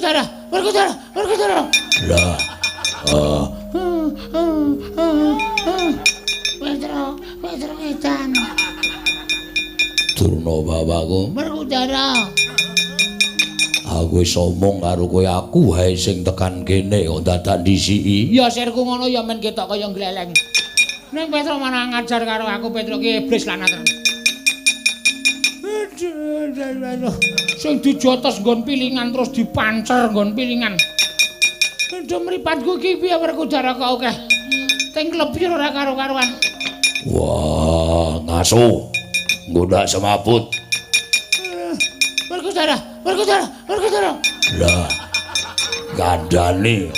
Werkudara, Werkudara, Werkudara. Lah. Petro, Petro edan. Durna bapakku. Werkudara. Aku wis omong karo kowe, aku wae sing tekan kene kok dadak ndisiki. Ya sirku ngono ya men ketok kaya gleleng. Ning Petro mana ngajar karo aku, Petro ki iblis lanat. Aduh, sing dijotos nggon pilingan terus dipancer nggon pilingan. Aduh mripatku iki piye Werkudara kok akeh. Teng klepir ora karo-karuan. Wah, ngaso. Nggodak semaput. Werkudara, Werkudara, Werkudara. Lah, gandane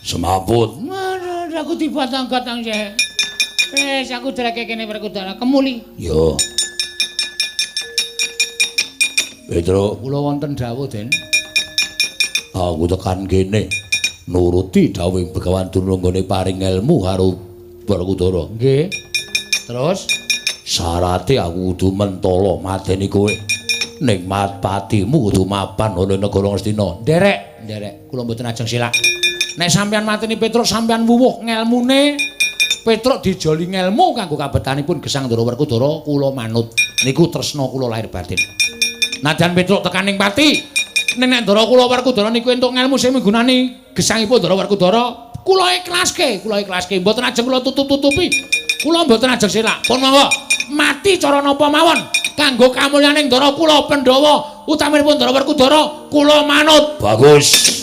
semaput. Aduh, aku dibatang-batang sih. Wis aku dreke kene Werkudara, kemuli. Yo. Petro, kula wonten dawuh, Den. Aku tekan kene nuruti dawuhing Begawan Durna nggone paring ilmu karo Werkudara. Nggih. Terus syarate aku kudu mentala mateni kowe. Ning patimu kudu mapan ana negara Ngastina. Nderek, nderek, kula mboten ajeng silak. Nek sampeyan mateni Petruk sampeyan wuwuh ngelmune. Petruk dijoli ngelmu kanggo kabetanipun gesang Ndara Werkudara, kula manut. Niku tresna kula lahir batin. Nadyan Petruk tekaning pati, nek Ndara kula Werkudara niku entuk ngelmu sing migunani gesangipun Ndara Werkudara, kula ikhlaske, kula ikhlaske, mboten ajeng kula tutup-tutupi. Kula mboten ajeng selak. Pun monggo mati cara napa mawon kanggo kamulyaning Ndara kula Pandhawa, utaminipun Ndara Werkudara, kula manut. Bagus.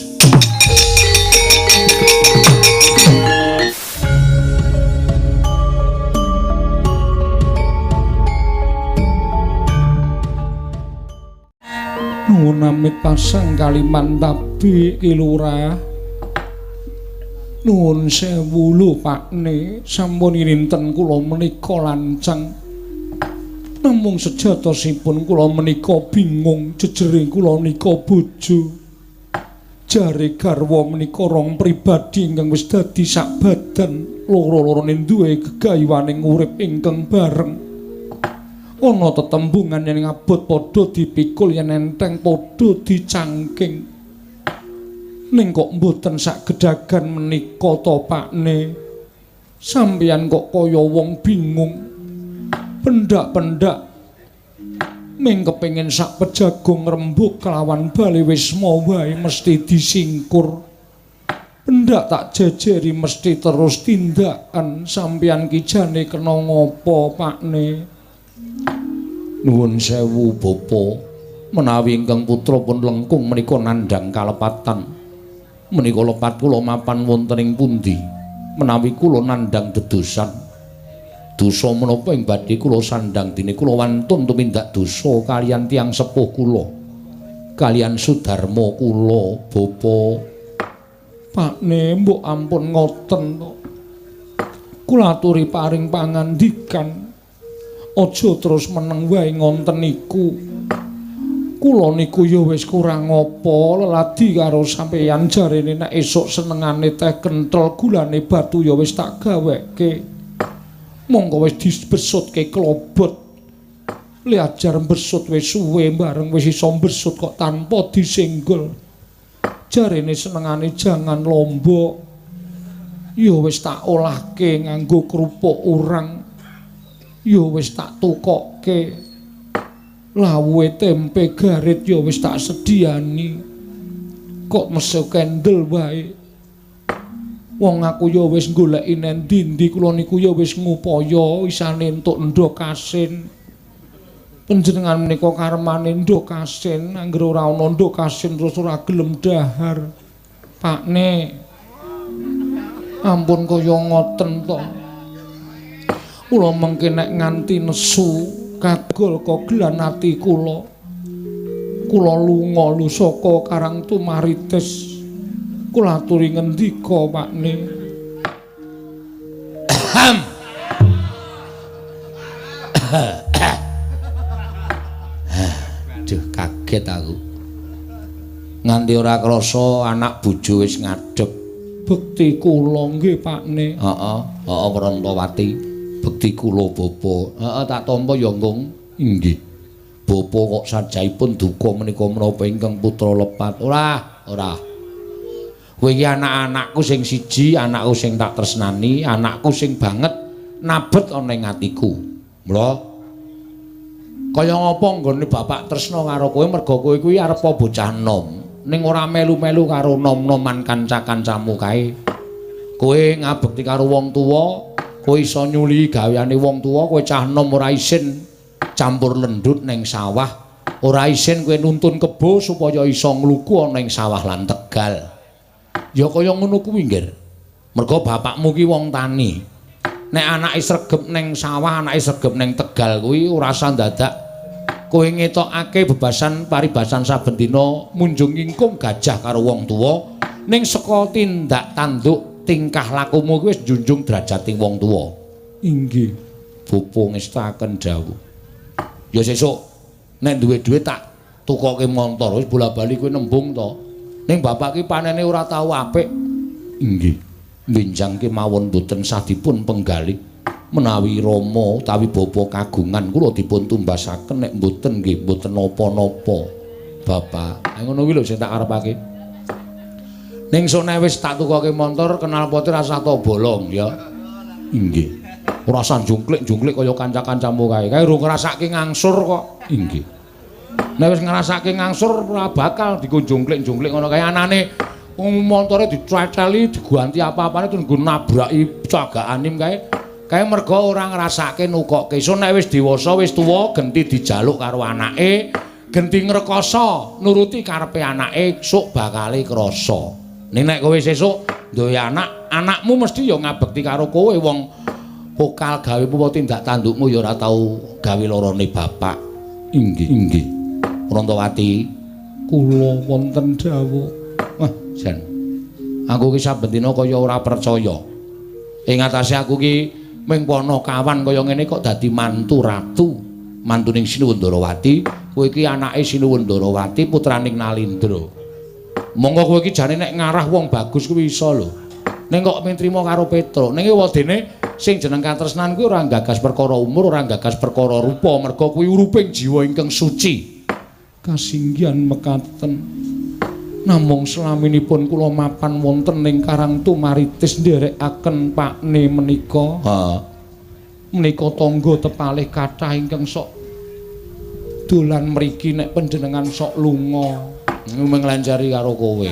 Nuwun amit pasang Kalimantabi Ki Lurah. Nuwun sewu lho Pakne, sampun irinten kula menika lancang. Namung sejatosipun kula menika bingung jejere kula menika bojo. Jare garwa menika rong pribadi ingkang wis dadi sak badan, loro-lorone duwe gegayuhaning urip ingkang bareng. Ana tetembungan yen ngabot padha dipikul, yen enteng padha dicangking. Ning kok mboten sak gedagan menika to Pakne. Sampeyan kok kaya wong bingung. Pendak-pendak ming kepengin sak pejago ngrembug kelawan bale wisma wae mesti disingkur. Pendak tak jejeri mesti terus tindakan. Sampeyan ki jane kena ngopo Pakne? Nuwun sewu bapa, menawi ingkang putra pun lengkung menika nandhang kalepatan. Menika lepat kula mapan wonten ing pundi? Menawi kula nandhang dedosan, dosa menapa ing badhe kula sandhang dene kula wantun tumindak dosa kaliyan tiyang sepuh kula, kaliyan sudarma kula, bapa. Pakne mbok ampun ngoten to. Kula aturi paring pangandikan. Aja terus meneng wae ngonten niku. Kula niku ya wis kurang apa leladi karo sampeyan, jarene nek esuk senengane teh kenthel gulane batu ya wis tak gaweke. Monggo wis dibesutke klobot. Le ajar besut wis suwe bareng wis iso besut kok tanpa disenggol. Jarene senengane jangan lombok. Ya wis tak olahke nganggo kerupuk urang. Ya wis tak tukokke. Lawuhe tempe garit ya wis tak sediani. Kok mesu kendel wae. Wong aku ya wis goleki nendi-endi, kula niku ya wis ngupaya isane entuk endhog asin. Panjenengan menika karmane endhog asin, anggere ora ana endhog asin terus ora gelem dahar. Pakne, ampun kaya ngoten to. Kula mengke nek nganti nesu kagol kogelan ati kula. Kula lunga lho saka Karang Tumaritis. Kula aturi ngendika Pakne. Aduh kaget aku. Nganti ora krasa anak bojo wis ngadhep. Bekti kula nggih Pakne. Heeh, heeh Prantawati. Bekti kula bapa. Heeh tak tampa ya, Nggung. Inggih. Bapa kok sajaipun duka menika menapa ingkang putra lepat. Ora, ora. Kowe iki anak-anakku sing siji, anakku sing tak tresnani, anakku sing banget nabet ana ing atiku. Mula kaya ngapa nggone bapak tresna karo kowe merga kowe kuwi arep bocah nom, ning ora melu-melu karo nom-noman kanca-kancamu kae. Kowe ngabekti karo wong tuwa, kowe iso nyuli gaweane wong tuwa, kowe cah nom ora isin campur lendut ning sawah, ora isin kowe nuntun kebo supaya iso ngluku ana ing sawah lan tegal. Ya kaya ngono kuwi, Nggir. Merga bapakmu ki wong tani. Nek anake sregep ning sawah, anake sregep ning tegal kuwi ora usah dadak kowe ngetokake bebasan paribasan saben dina munjung ingkung gajah karo wong tuwa, ning saka tindak tanduk tingkah lakumu kuwi wis njunjung derajating wong tuwa. Inggih. Bapa ngestaken dawuh. Ya sesuk nek duwe dhuwit tak tukoke montor, wis bola-bali kowe nembung to. Ning bapak ki panene ora tau apik. Inggih. Benjang kemawon boten sah dipun penggalih. Menawi rama utawi bapa kagungan kula dipun tumbasaken, nek mboten nggih mboten napa-napa. Bapak, ngono kuwi lho sing tak karepake. Ning sok nek wis tak tukoke montor knalpote rasah to bolong ya. Inggih. Ora usah jungklik-jungklik kaya kanca-kancamu kae. Kae urung ngrasake ngangsur kok. Inggih. Nek wis ngrasake ngangsur ora bakal digo jungklik-jungklik ngono kae. Anane montore diceceli, diganti apa-apane terus nggo nabraki cagak anim kae. Kae merga ora ngrasake nukokke. So nek wis dewasa, wis tuwa, genti dijaluk karo anake, genti ngrekoso nuruti karepe anake, sok bakale krasa. Ning nek kowe sesuk duwe anak, anakmu mesti ya ngabekti karo kowe, wong pokal gawe apa tindak tandukmu ya ora tau gawe lorone bapak. Inggih, inggih. Prantawati, kula wonten dawuh. Wah, jan. Aku ki saben dina kaya ora percaya. Ing atase aku ki ming ponokawan kaya ngene kok dadi mantu ratu, mantuning Sinuwun Ndarawati. Kowe iki anake Sinuwun Ndarawati, putraning Nalindra. Monggo kowe iki jane nek ngarah wong bagus kuwi iso lho. Ning kok mung trima karo Petruk. Ning wadene sing jeneng katresnan kuwi ora nggagas perkara umur, ora nggagas perkara rupa, merga kuwi uruping jiwa ingkang suci. Kasinggihan mekaten. Namung selaminipun kula mapan wonten ing Karang Tumaritis nderekaken pakne menika. Ha. Menika tangga tepalih kathah ingkang sok dolan mriki nek panjenengan sok lunga. Menglancari karo kowe.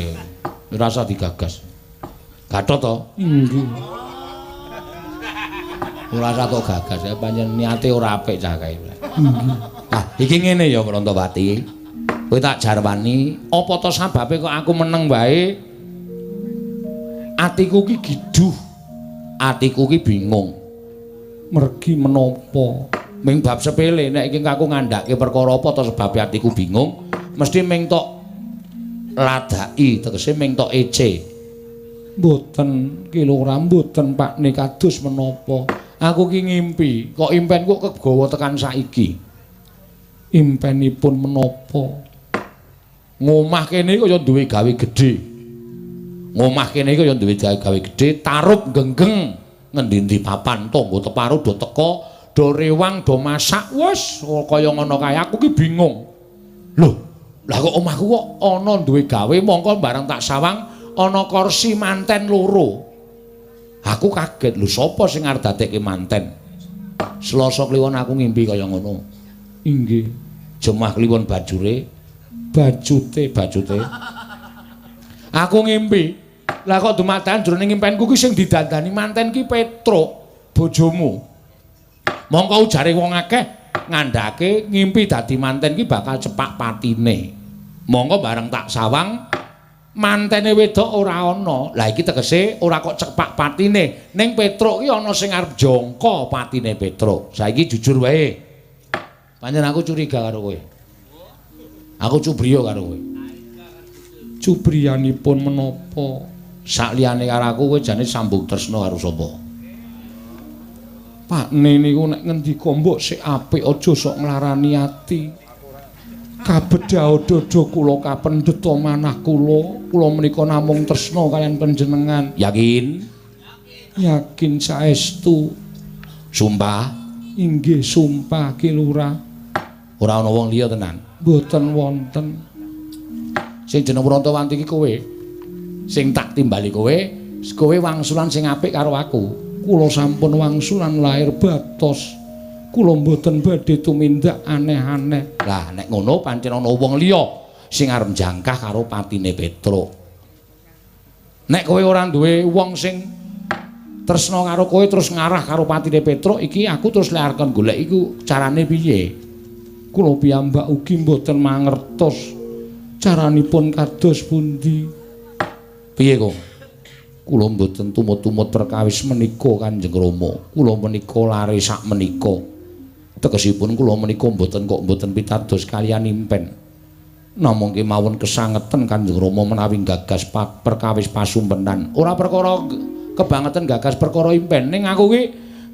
Ora usah digagas. Gatot to? Inggih. Ora usah tok gagas, ya pancen niate ora apik cah kae. Inggih. Ah, iki ngene ya Prantawati. Kowe tak jarwani, apa to sababe kok aku meneng wae? Atiku ki giduh. Atiku ki bingung. Mergi menapa? Ming bab sepele nek iki aku ngandhake perkara apa to sebabe atiku bingung, mesti ming tok ladaki, tegese ming tok ece. Mboten ki lurah, mboten pakne kados menapa. Aku ki ngimpi, kok impenku kegawa tekan saiki. Impenipun menapa? Ngomah kene kaya duwe gawe gedhe. Ngomah kene kaya duwe gawe gedhe, tarup genggeng ngendi-endi papan, tangga teparo do teka, do rewang, do masak, wis kaya ngono kae. Aku ki bingung. Lho, lah kok omahku kok ana duwe gawe, mongko bareng tak sawang ana kursi manten loro. Aku kaget, lho sapa sing arep dadekke manten? Selasa kliwon aku ngimpi kaya ngono. Inggih. Jemah kliwon bajure, bajute, bajute. Aku ngimpi. Lah kok dumadakan jroning impenku ki sing didandani manten ki Petruk, bojomu. Mongko ujare wong akeh ngandhake ngimpi dadi manten ki bakal cepak patine. Mongko bareng tak sawang mantene wedok ora ana. Lah iki tegese ora kok cepak patine, ning Petruk ki ana sing arep jangka patine Petruk. Saiki jujur wae. Pancen aku curiga karo kowe. Aku cubriya karo kowe. Cubriyanipun menapa? Sakliyane karo aku kowe jane sambung tresna karo sapa? Pakne niku nek ngendika mbok sik apik aja sok nglarani ati. Kabedhaha dada kula kapendheta manah kula, kula menika namung tresna kaliyan panjenengan. Yakin? Yakin saestu. Sumpah? Inggih sumpah Ki Lurah. Ora ana wong liya tenan. Mboten wonten. Sing jeneng Wrontawanti iki kowe. Sing tak timbali kowe, kowe wangsulan sing apik karo aku. Kula sampun wangsulan lahir batos. Kula mboten badhe tumindak aneh-aneh. Lah nek ngono pancen ana wong liya sing arep jangkah karo patine Petruk. Nek kowe ora duwe wong sing tresna karo kowe terus ngarah karo patine Petruk iki, aku terus lek arep golek iku carane piye? Kula piyambak ugi mboten mangertos caranipun kados pundi. Piye kok? Kula mboten tumut-tumut perkawis menika Kanjeng Rama. Kula menika lare sak menika. Tegesipun kula menika mboten kok mboten pitados kaliyan impen. Namung kemawon kesangeten Kanjeng Rama menawi gagas perkawis pasumpenan. Ora perkara kebangetan gagas perkara impen, ning aku ki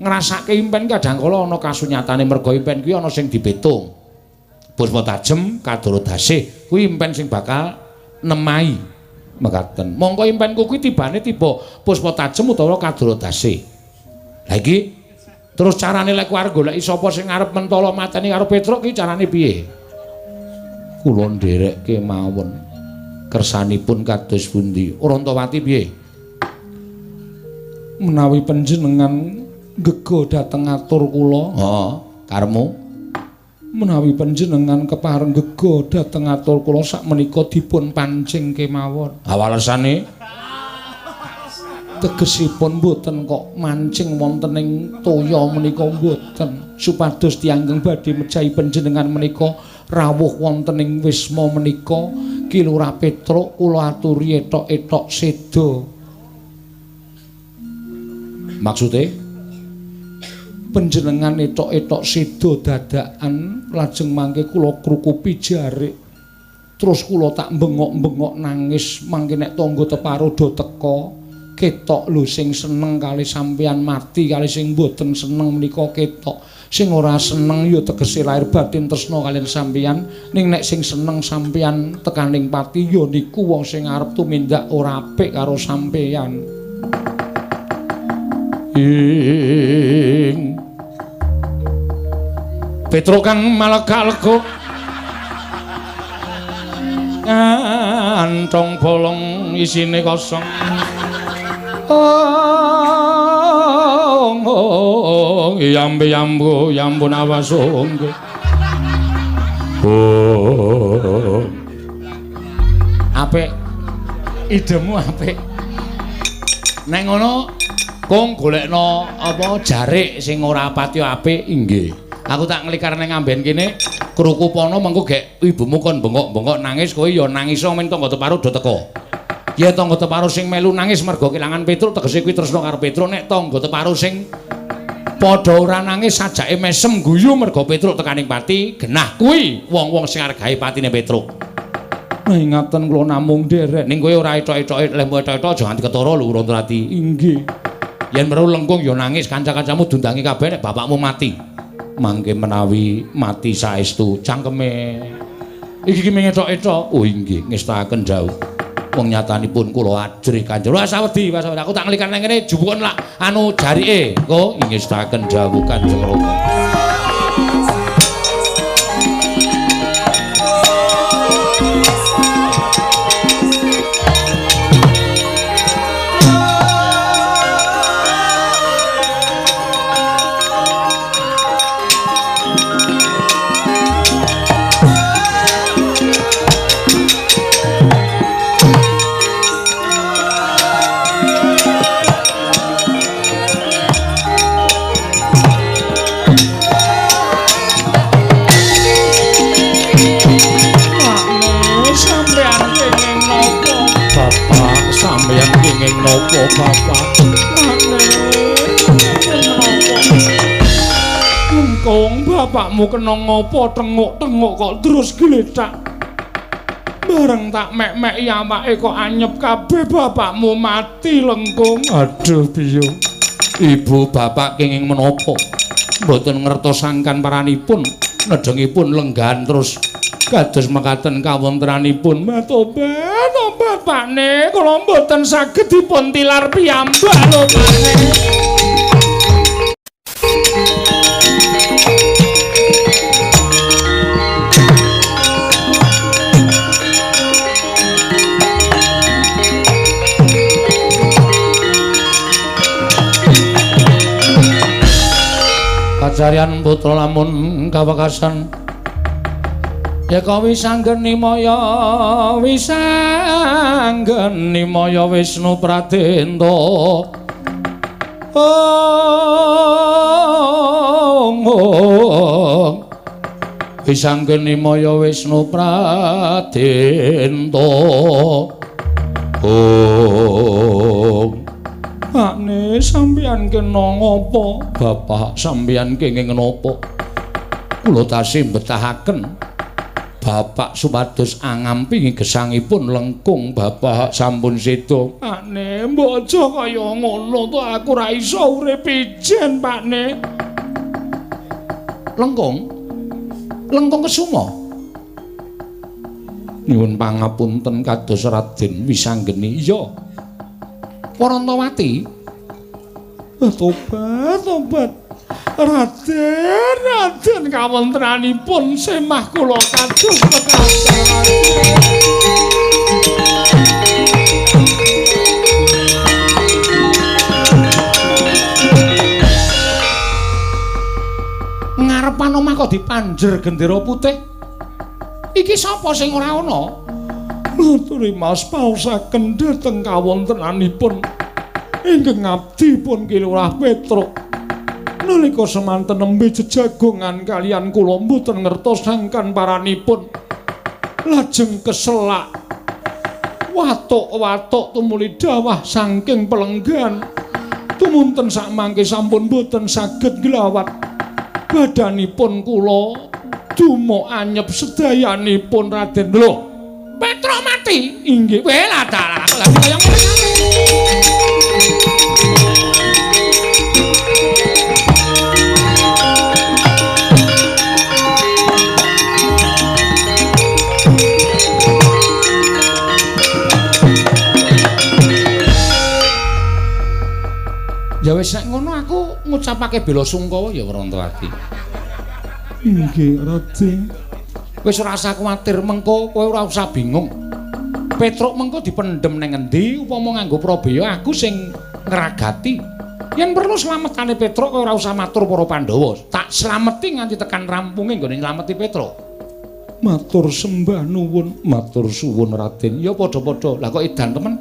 ngrasake impen kadang kala ana kasunyatane merga impen kuwi ana sing dipetung. Puspa tajem kadara dasih kuwi impen sing bakal nemahi mekaten. Mongko impenku kuwi tibane tiba puspa tajem utawa kadara dasih. Lah iki terus carane lek arep goleki sapa sing arep mentala mateni karo Petruk ki carane piye? Kula nderekke mawon. Kersanipun kados pundi? Wrontawati piye? Menawi panjenengan gega dhateng atur kula, heeh, karepmu. Menawi panjenengan kepareng gega dhateng atur kula sakmenika dipun pancing kemawon. Awalesane tegesipun mboten kok mancing wonten ing toya menika mboten, supados tiyang ingkang badhe mejahi panjenengan menika rawuh wonten ing wisma menika Ki Lurah Petruk kula aturi etok-etok seda. Maksude panjenengan etok-etok seda dadakan lajeng mangke kula krukupi jarik. Terus kula tak bengok-bengok nangis mangke nek tangga teparo do teka ketok lho sing seneng kali sampeyan mati kali sing mboten seneng menika ketok. Sing ora seneng ya tegese lahir batin tresna kaliyan sampeyan, ning nek sing seneng sampeyan tekaning pati ya niku wong sing arep tumindak ora apik karo sampeyan. Ing Petruk kang malega-lega kantong bolong isine kosong. Oh, yambe yambu yambun awas onggo. Oh. Apik. Idemu apik. Nek ngono kong golekno apa jarik sing ora pati apik inggih. Aku tak nglikar ning amben kene krukupana mengko gek ibumu kon bengok-bengok nangis kowe ya nangis men tangga teparo do teko. Ya tangga teparo sing melu nangis mergo kelangan Petruk tegese kuwi tresna karo Petruk, nek tangga teparo sing padha ora nangis sajake mesem guyu mergo Petruk tekaning pati genah kuwi wong-wong sing arep gawe patine Petruk. Nah ingaten kula namung nderek ning kowe ora etok-etoke lehmu etok-etok aja nganti ketara lho Wrontawati. Inggih. Yen weruh lengkung ya nangis kanca-kancamu dundangi kabeh nek bapakmu mati. Mangke menawi mati saestu cangkeme. Iki ki mung etok-etok. Oh inggih ngestakaken dawuh. Wong nyatanipun kula ajrih Kanjeng. Wah sawedi, sawedi. Aku tak nglikar nang kene jupukon lak anu jarike. Engko ngestakaken dawuh Kanjeng Rama. Kenging napa bapak? Lengkung bapakmu kena ngopo tenguk-tenguk kok terus gletak. Bareng tak mek-meki awake kok anyep kabeh bapakmu mati lengkung. Aduh biyo. Ibu bapak kenging menapa? Mboten ngertos sangkan paranipun, nedengipun lenggahan terus kados mekaten kawontenanipun. Tobat, tobat pakne, kula mboten saged dipun tilar piyambak lho pakne. Pacaryan putra lamun kawekasan yeka wisanggeni maya wisanggeni maya Wisnu Pradenta. Ong ong wisanggeni maya Wisnu Pradenta. Ong Pakne sampeyan kena ngapa? Bapak sampeyan kenging napa? Kula tasih betahaken Bapak supados angampingi gesangipun lengkung Bapak sampun seda. Pakne mbok aja kaya ngono to, aku ora iso urip ijen, Pakne. Lengkung? Lengkung Kesuma. Nyuwun pangapunten kados Raden Wisanggeni. Iya. Warantawati. Tobat, tobat. Raden, Raden kawontenanipun semah kula kados pekasan. Ngarepan omah kok dipanjer gendera putih. Iki sapa sing ora ana? Ngaturi Mas paosaken dhateng kawontenanipun ingkang abdi pun Ki Lurah Petruk. Nalika semanten nembe jejagongan kaliyan kula mboten ngertos sangkan paranipun. Lajeng keselak watuk-watuk tumuli dawah saking pelenggan. Tumunten sakmangke sampun mboten saged nglawat. Badanipun kula dumuk anyep sedayanipun Raden. Lho, Petruk mati. Inggih. Weh lah dalah aku lagi kaya ngene. Ya wis nek ngono aku ngucapake bela sungkawa ya Warantawati. Inggih, Raden. Wis ora usah kuwatir, mengko kowe ora usah bingung. Petruk mengko dipendhem nang endi upama nganggo Prabeya aku sing ngragati. Yen perlu slametane Petruk kowe ora usah matur para Pandhawa. Tak slameti nganti tekan rampunge nggone nylameti Petruk. Matur sembah nuwun, matur suwun Raden. Ya padha-padha. Lah kok edan temen.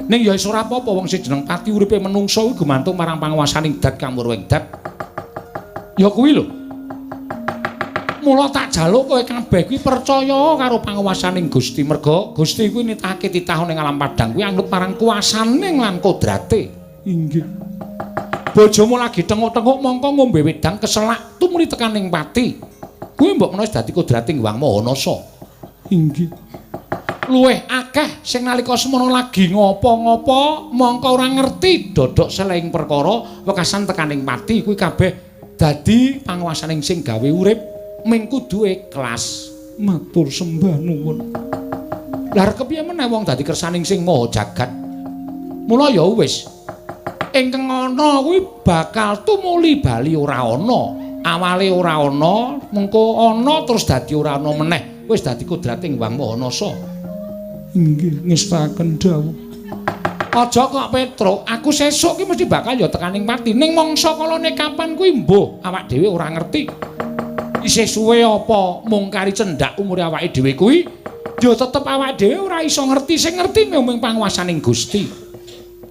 Ning ya wis ora apa-apa wong sing jeneng pati uripe menungsa kuwi gumantung marang panguwasaning dat kamurwing dat. Ya kuwi lho. Mula tak jaluk kowe kabeh kuwi percaya karo panguwasaning Gusti, merga Gusti kuwi nitahake titah ning alam padhang kuwi anut marang kuasane lan kodrate. Inggih. Bojomu lagi tenguk-tenguk mongko ngombe wedang keselak tumuli tekan ning pati. Kuwi mbok menawa dadi kodrating Hyang Maha Nasa. Inggih. Luwih akeh sing nalika semono lagi ngopo-ngopo mongko ora ngerti dodok selehing perkara wekasan tekaning pati kuwi kabeh dadi panguwasaning sing gawe urip ming kudu ikhlas. Matur sembah nuwun. Lah kepiye meneh wong dadi kersaning sing maha jagat. Mula ya wis ingkang ana kuwi bakal tumuli bali ora ana. Awale ora ana, mengko ana terus dadi ora ana meneh. Wis dadi kodrating Hyang Maha Nasa. Inggih, ngestaken dawuh. Aja kok Petruk, aku sesuk ki mesti bakal ya tekaning pati. Ning mangsa kalane kapan kuwi mbuh awak dhewe ora ngerti. Isih suwe apa mung kari cendhak umure awake dhewe kuwi, ya tetep awake dhewe ora iso ngerti. Sing ngerti mung panguwasaning Gusti.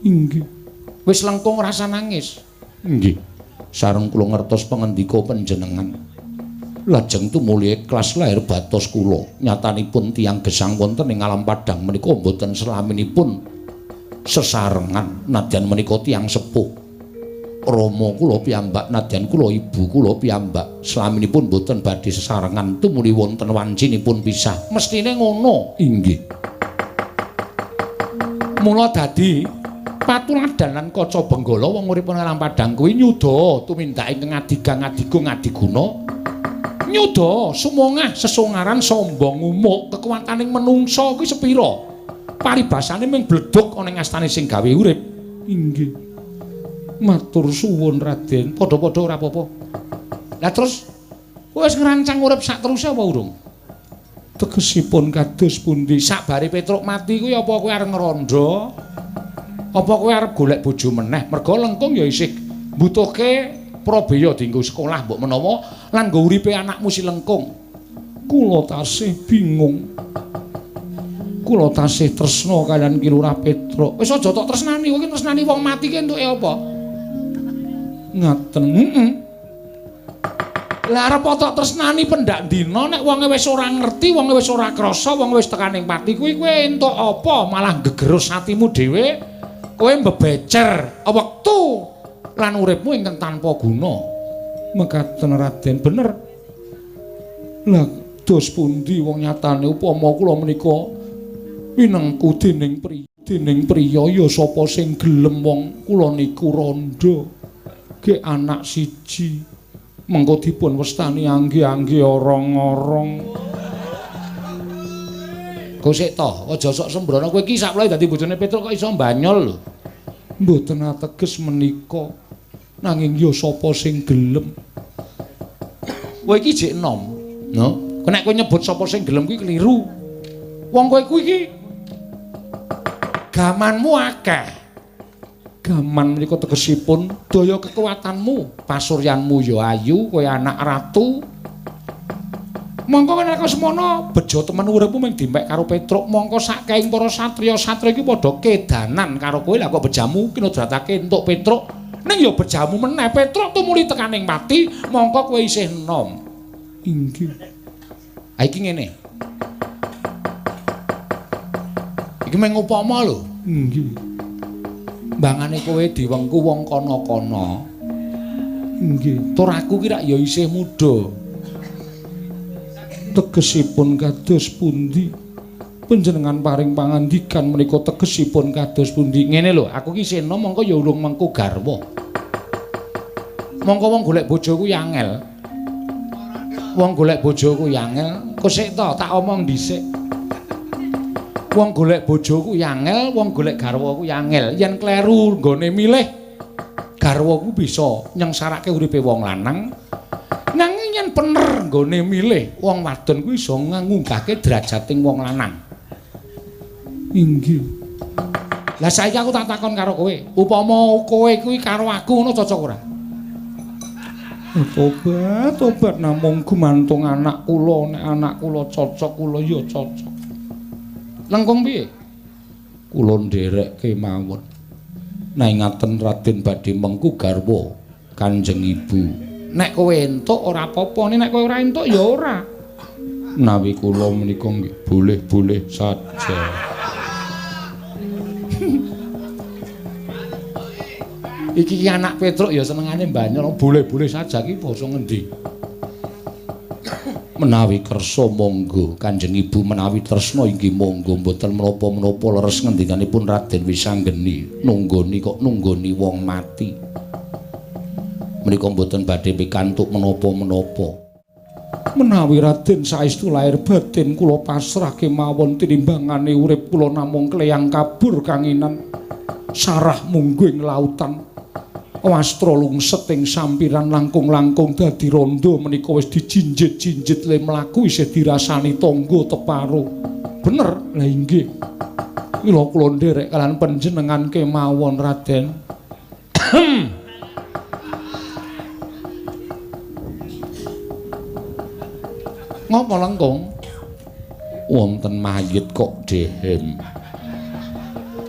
Inggih. Wis lengkung rasa nangis. Inggih. Sareng kula ngertos pangendika panjenengan. Lajeng tumuli ikhlas lahir batos kula. Nyatanipun tiyang gesang wonten ing alam padhang menika mboten selaminipun sesarengan nadyan menika tiyang sepuh. Rama kula piyambak nadyan kula ibu kula piyambak selaminipun mboten badhe sesarengan tumuli wonten wancinipun pisah. Mestine ngono. Inggih. Mula dadi patuladan lan kaca benggala wong urip ing alam padhang kuwi nyuda tumindak ingkang adigang adigung adiguna. Nyuda sumongah sesongaran sombong umuk kekuwataning menungsa kuwi sepira paribasane mung bledhug ana ing astane sing gawe urip. Inggih. Matur suwun Raden. Padha-padha ora apa-apa. Lah terus kowe wis ngrancang urip sak teruse apa urung? Tegesipun kados pundi? Sakbare Petruk mati kuwi apa kowe arep ngrondo? Apa kowe arep golek bojo meneh? Merga lengkung ya isih mbutuhke Prabeya dienggo sekolah mbok menawa lan nggo uripe anakmu si Lengkung. Kula tasih bingung. Kula tasih tresna kaliyan Ki Lurah Petruk. Wis aja tok tresnani, kowe iki tresnani wong mati ki entuke apa? Ngaten. Heeh. Lah arep tok tresnani pendak dina nek wonge wis ora ngerti, wonge wis ora krasa, wonge wis tekaning pati kuwi kowe entuk apa? Malah gegerus atimu dhewe, kowe mbebecer wektu lan uripmu ingkang tanpa guna. Mekaten Raden, bener. Lah dos pundi wong nyatane upama kula menika winengku dening priya ya sapa sing gelem wong kula niku randha ge anak siji mengko dipun wastani angge-angge orong-orong. Kok sik to, aja sok sembrono kowe iki sakwlae dadi bojone Petruk kok iso banyol lho. Mboten ateges menika, nanging ya sapa sing gelem. Kowe iki jek enom, no? Nek kowe nyebut sapa sing gelem kuwi keliru. Wong kowe kuwi iki gamanmu akeh. Gaman menika tegesipun daya kekuatanmu, pasuryanmu ya ayu, kowe anak ratu. Mongko nek semono bejo temen uripmu mung dimek karo Petruk, mongko saking para satriya-satriya iki padha kedanan karo kowe. Lah kok bejamu kinodratake entuk Petruk? Ning ya bejamu meneh Petruk tumuli tekaning pati, mongko kowe isih enom. Inggih. Ha iki ngene. Iki mung upama lho. Inggih. Mbangane kowe diwengku wong kono-kono. Inggih. Tur aku ki rak ya isih muda. Tegesipun kados pundi? Panjenengan paring pangandikan menika tegesipun kados pundi? Ngene lho, aku ki isih enom mongko ya urung mengku garwa. Mongko wong golek bojo ku ya angel. Wong golek bojo ku ya angel. Kok sik to tak omong dhisik. Wong golek bojo ku ya angel, wong golek garwa ku ya angel. Yen kleru nggone milih garwa ku bisa nyengsarake uripe wong lanang. Nanging yen bener nggone milih wong wadon ku iso ngunggahke derajating wong lanang. Inggih. Lah saiki aku tak takon karo kowe, upama kowe kuwi karo aku ngono cocok ora? Tobat, tobat namung gumantung anak kula, nek anak kula cocok kula ya cocok. Lengkung piye? Kula nderek kemawon. Nek ngaten Raden badhe mengku garwa Kanjeng Ibu. Nek kowe entuk ora apa-apa, nek kowe ora entuk ya ora. Menawi kula menika nggih boleh-boleh saja. Iki ki anak Petruk ya senengane banyol, boleh-boleh saja ki basa ngendi? Menawi kersa monggo Kanjeng Ibu, menawi tresna inggih monggo, mboten menapa-menapa leres ngendikanipun Raden Wisanggeni. Nunggoni kok nunggoni wong mati. Menika mboten badhe pikantuk menapa-menapa. Menawi Raden saestu lair batin kula pasrah kemawon tinimbangane urip kula namung kleyang kabur kanginan sarah mungguh ing lautan. Wastra lungset ing sampiran langkung-langkung dadi rondo menika wis dijinjit-jinjit le mlaku isih dirasani tangga teparo. Bener? Lah inggih. Mila kula nderek kalian panjenengan kemawon Raden. Ngopo Lengkung? Wonten mayit kok dehem.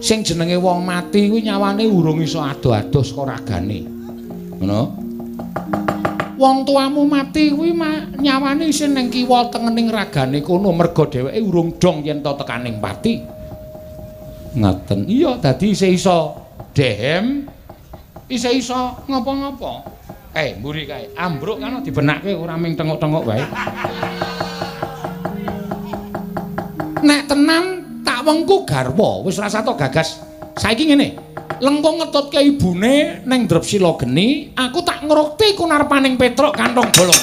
Sing jenenge wong mati kuwi nyawane urung iso ado-ado saka ragane. Ngono. Wong tuamu mati kuwi nyawane isih ning kiwa tengening ragane kono merga dheweke urung dong yen to tekaning pati. Ngaten. Iya, dadi isih iso dehem, isih iso ngopo-ngopo. Mburi kae, ambruk kan dibenake ora ming tengok-tengok wae. Nek tenan tak wengku garwa, wis rasa tok gagas. Saiki ngene, Lengkung ngetutke ibune ning Drepsila geni, aku tak ngrukti kunarpaning Petruk kantong bolong.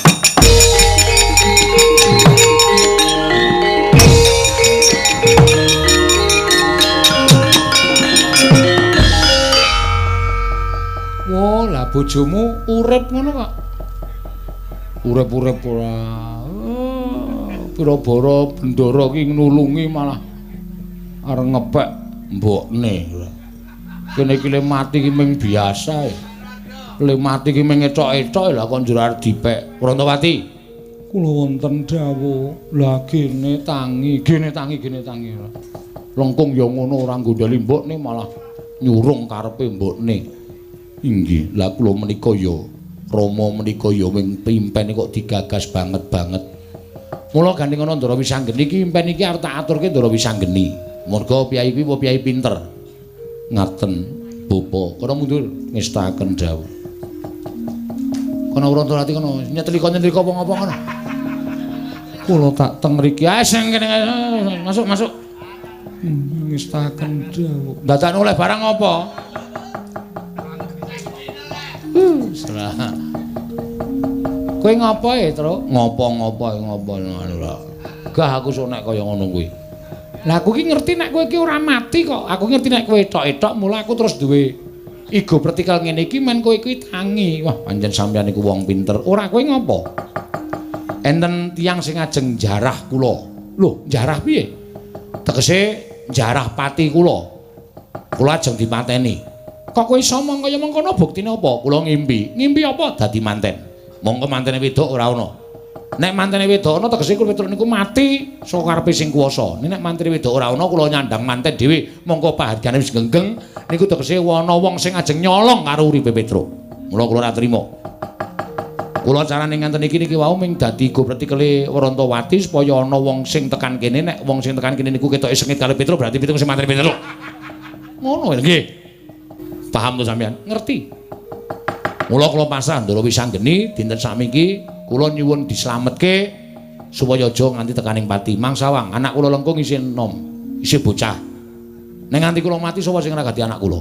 Wah, lah bojomu urip ngono kok. Urip-urip ora. Pira-bara bendara ki nulungi malah arep ngepek mbokne. Kene iki le mati ki ming biasa. Le mati ki mung ethok-ethok lha kok njur arep dipek. Wrontowati. Kula wonten dawuh. Lah gene tangi, gene tangi, gene tangi. Lengkung ya ngono ora nggondheli mbokne malah nyurung karepe mbokne. Inggih, lah kula menika ya Rama menika ya ming impen kok digagas banget-banget. Mula gandeng ana Ndara Wisanggeni iki impen iki arep tak aturke Ndara Wisanggeni. Merga piyai kuwi piyai pinter. Ngaten bapa, kono mundur ngestaken dawuh. Kono Wrontowati kono nyetlika-nyetlika apa ngapa kono. Kula tak teng mriki. Ae sing kene masuk masuk. Ngestaken dawuh. Dadakno oleh barang apa? Serah. Kowe ngopo e, Truk? Ngopo-ngopo ngopo ngono lho. Gah aku sok nek kaya ngono kuwi. Lah aku ki ngerti nek kowe iki ora mati kok. Aku ngerti nek kowe etok-etok mula aku terus duwe igo pertikal ngene iki men kowe kuwi tangi. Wah, pancen sampeyan iku wong pinter. Ora kowe ngopo? Enten tiyang sing ajeng jarah kula. Lho, jarah piye? Tegese jarah pati kula. Kula ajeng dipateni. Kok kowe iso mong kaya mengkono buktine apa? Kula ngimpi. Ngimpi apa? Dadi manten. Mongko mantene wedok ora ana. Nek mantene wedok ana tegese kula Petruk niku mati saka karepe sing kuwasa. Nek mantene wedok ora ana kula nyandang manten dhewe, mongko pahargane wis genggeng niku tegese ana wong sing ajeng nyolong karo uripe Petruk. Mula kula ora trima. Kula carane ngenten iki niki wau ming dadi go pretikele Wrontowati supaya ana wong sing tekan kene, nek wong sing tekan kene niku ketoke sengit karo Petruk berarti Petruk sing mateni Petruk. Ngono nggih. Paham to sampean? Ngerti. Mula kula pasrah Ndara Wisanggeni dinten sakmiki kula nyuwun dislametke supaya aja nganti tekaning pati. Mang sawang anak kula lengkung isih enom, isih bocah. Nek nganti kula mati sapa sing ngragati anak kula?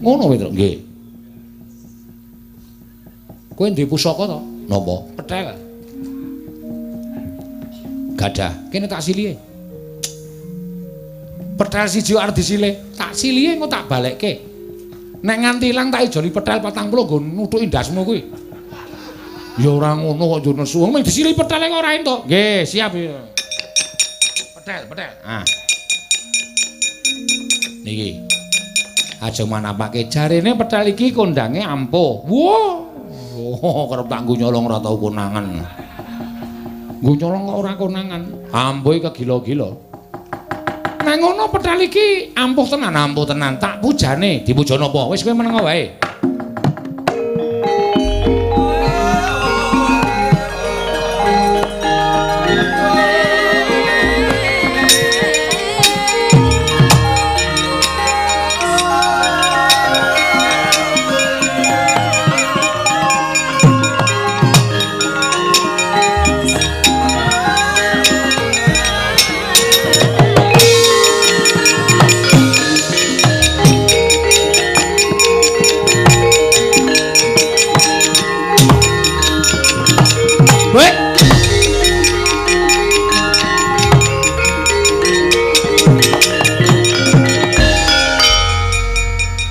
Ngono Petruk nggih. Kowe duwe pusaka to? Napa? Petel. Gadah. Kene tak silihe. Petel siji arep disile. Tak silihe engko tak balekke. Nek nganti ilang tak ijoli petel 40 nggo nuthuki ndasmu kuwi. Ya ora ngono kok njur nesu. Mung disili petele kok ora entuk. Nggih, siap. Petel, petel. Ah. Niki. Ajeng manapake jarene petel iki kondange ampuh. Wah. Oh, kerep tak nggo nyolong ora tau konangan. Nggo nyolong kok ora konangan. Ampuhe kegila-gila. Nek ngono petel iki ampuh tenan, tak pujane. Dipuja napa? Wis kowe meneng wae.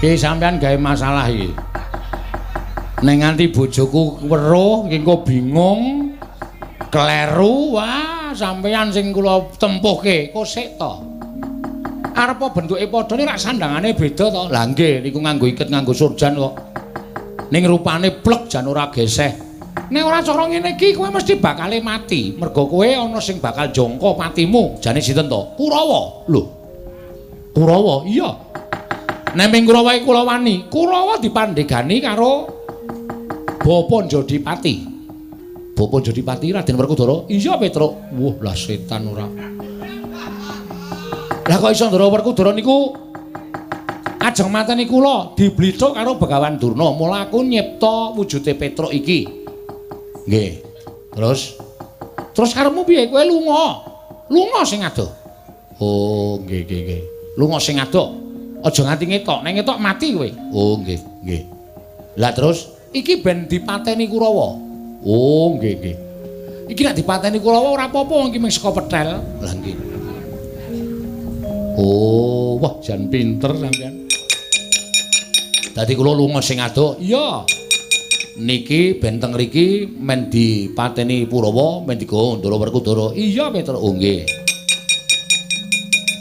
Iki sampean gawe masalah iki. Nek nganti bojoku weruh iki engko bingung, kleru, wah sampean sing kula tempuhke kosek to. Arep bentuke padha nek sandangane beda to. Lah nggih niku nganggo iket nganggo surjan kok. Ning rupane plek jan ora geseh. Nek ora cara ngene iki kowe mesti bakale mati. Mergo kowe ana sing bakal jangka patimu. Jane sinten to? Kurawa. Lho. Kurawa? Iya. Nek ming Kurawa iki kula wani, Kurawa dipandhegani karo Bapa Jodipati. Bapa Jodipati Raden Werkudara. Iya, Petruk. Wah, lah setan ora. Lah kok iso Ndara Werkudara niku ajeng mateni kula diblithuk karo Begawan Durna. Mula aku nyipta wujude Petruk iki. Nggih. Terus terus karepmu piye? Kowe lunga. Lunga sing adoh. Oh, nggih nggih nggih. Lunga sing adoh. Aja nganti ngetok, nek ngetok mati kowe. Oh, nggih, nggih. Lah terus iki ben dipateni Kurawa. Oh, nggih, nggih. Iki nek dipateni Kurawa ora apa-apa wong iki mung saka petel. Lah nggih. Oh, wah jan pinter sampean. Dadi kula lunga sing adoh. Iya. Niki ben teng mriki men dipateni Kurawa, men digawa Ndara Werkudara. Iya, Petruk. Oh, nggih.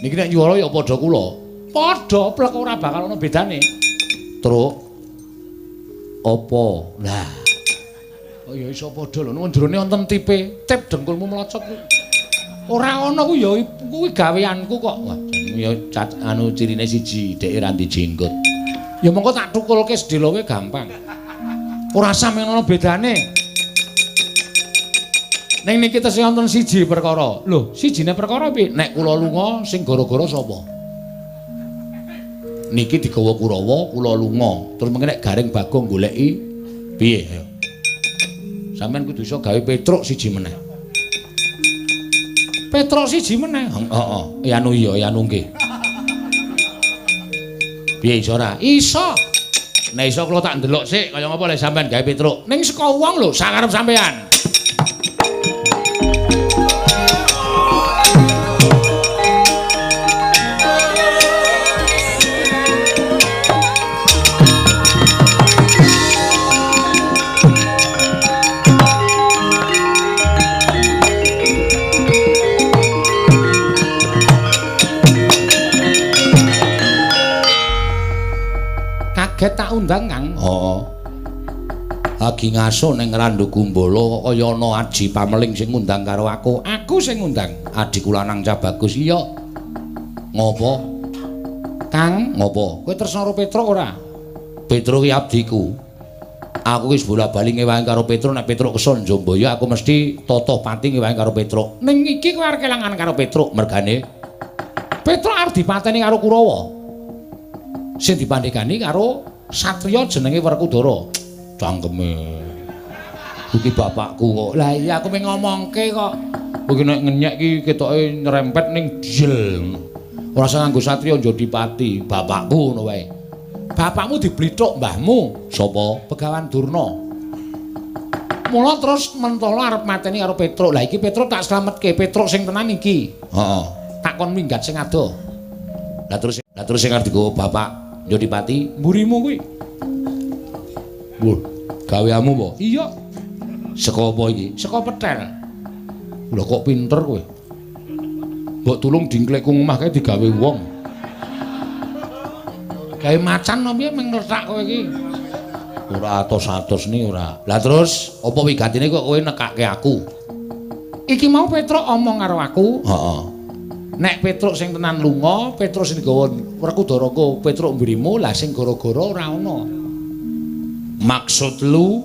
Niki nek nyuwara ya padha kula. Padha plek ora bakal ana bedane. Truk. Apa? Lah. Oh ya iso padha lho, jerone wonten tipe, tip dengkulmu melocot kuwi. Ora ana kuwi ya kuwi gaweanku kok. Wah, ya anu cirine siji, dheke ra ndi jenggot. Ya mongko tak tukulke sedeloke gampang. Ora sampe ana bedane. Ning niki tesih wonten siji perkara. Lho, sijine perkara piye? Nek kula lunga sing gara-gara sapa? Niki digawa Kurawa, kula lunga. Terus mengke nek Gareng Bagong goleki piye? Ayo. Sampeyan kudu iso gawe Petruk siji meneh. Petruk siji meneh. Heeh, ya anu iya, ya anu nggih. Piye iso ora? Iso. Nek iso kula tak ndelok sik kaya ngapa lek sampeyan gawe Petruk. Ning saka wong lho, sakarep sampeyan. Kaget tak undang, Kang. Heeh. Lagi ngaso ning Randu Gumbala kaya ana aji pameling sing ngundang karo aku. Aku sing ngundang. Adhiku lanang Cah Bagus. Iya. Ngopo? Kang, ngopo? Kowe tresna karo Petruk ora? Petruk ki abdiku. Aku wis bola-bali ngewangi karo Petruk, nek Petruk keson Jombaya aku mesti totoh pati ngewangi karo Petruk. Ning iki kowe arep kelangan karo Petruk mergane Petruk arep dipateni karo Kurawa. Sing dipandhegani karo satriya jenenge Werkudara. Cangkeme. Iki bapakku kok. Lah iya aku mung ngomongke kok. Kowe iki nek ngenyek iki ketoke nyerempet ning jel. Ora usah nganggo satriya Jodipati, bapakku ngono wae. Bapakmu diblithuk mbahmu. Sapa? Begawan Durna. Mula terus mentolo arep mateni karo Petruk. Lah iki Petruk tak slametke, Petruk sing tenan iki. Heeh. Tak kon minggat sing adoh. Lah terus sing arep digowo bapak Jodipati mburimu kuwi. Lho, gaweamu apa? Iya. Saka apa iki? Saka petel. Lho kok pinter kowe? Mbok tulung dingklekku omah kae digawe wong. Gawe macan apa piye mung ngletak kowe iki? Ora atos-atos ni ora. Lah terus apa wigatine kok kowe nekake aku? Iki mau Petruk omong karo aku. Heeh. Nek Petruk sing tenan lunga, Petruk sing digawa Werkudara ko Petruk mburimu, lah sing gara-gara ora ana. Maksud lu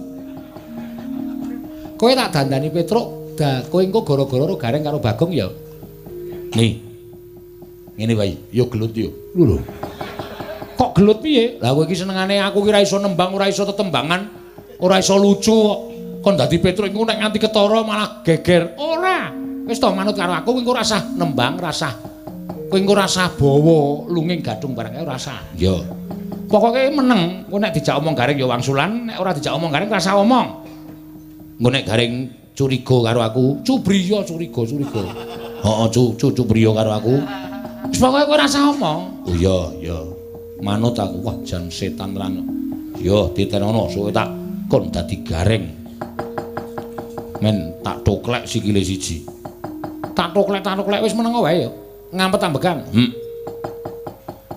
kowe tak dandani Petruk, kowe engko gara-gara ro Gareng karo Bagong ya. Nih. Ngene wae, yo gelut yo. Lho. Kok gelut piye? Lah kowe iki senengane aku ki ora iso nembang, ora iso tetembangan, ora iso lucu kok. Kon dadi Petruk iku nek nganti ketara malah geger. Ora. Wis to manut karo aku, kowe engko ora usah nembang, ora usah. Kowe engko ora usah bawa lunging gadung barang kae ora usah. Ya. Pokoke meneng, kowe nek dijak omong Gareng ya wangsulan, nek ora dijak omong Gareng ora usah omong. Engko nek Gareng curiga karo aku, cubriya curiga, curiga. Heeh, cubriya karo aku. Wis pokoke kowe ora usah omong. Oh iya, iya. Manut aku, wah jan setan tenan. Ya ditenono suwe tak kon dadi Gareng. Men tak toklek sikile siji. Tak toklek wis meneng wae ya. Ngampet ambekan.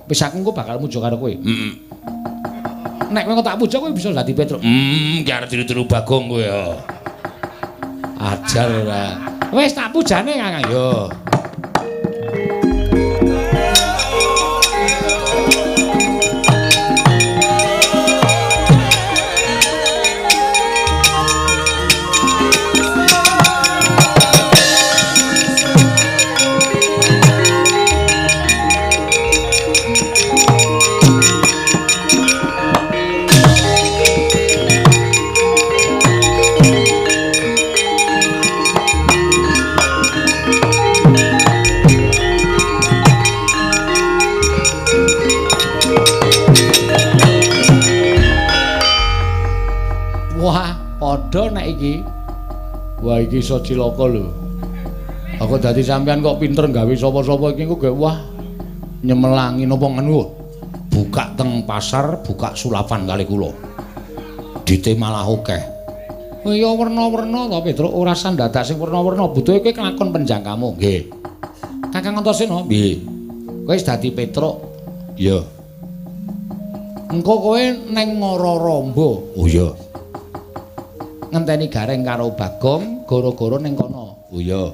Wis aku engko bakal muja karo kowe. Heeh. Nek kowe tak puja kowe bisa dadi Petruk. Ki arep tiru-tiru Bagong kowe ya. Ajar ora. Wis tak pujane Kang. Yo. Padha nek iki. Wah iki iso cilaka lho. Aku dadi sampean kok pinter gawe sapa-sapa iki engko wah nyemelangi napa ngene. Buka teng pasar, buka sulapan kali kula. Dite malah akeh. Oh iya werna-werna to Petruk, ora usah ndadak sing werna-werna, butuhe kowe kelakon penjangkamu. Nggih. Kakang Antasena, nggih. Kowe wis dadi Petruk. Iya. Engko kowe neng Ngororombo. Oh iya. Ngenteni Gareng karo Bagong goro-goro ning kono. Oh iya.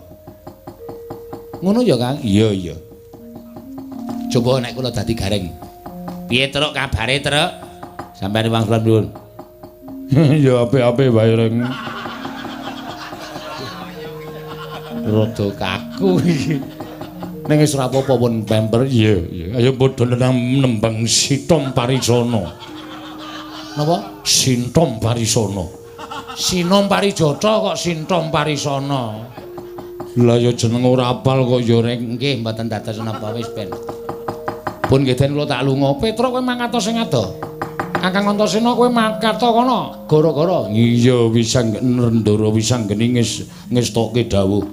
Ngono ya, Kang? Iya, iya. Coba nek kula dadi Gareng. Piye Truk kabare, Truk? Sampeyan wangsulan nuwun. Ya apik-apik wae, Reng. Rada kaku iki. Ning wis ora apa-apa pun pemper. Iya, iya. Ayo padha nembang Sitom Parisana. Napa? Sintom Parisana. Sinom Parijata kok Sintom Parisana. Lah ya jeneng ora apal kok ya, Reng. Nggih, mboten dados napa wis ben. Pun nggih den kula tak lunga. Petruk kowe mangkat sing ado. Kakang Antasena kowe mangkat kono. Gara-gara. Iya, Ndara Wisanggeni ngestokke dawuh.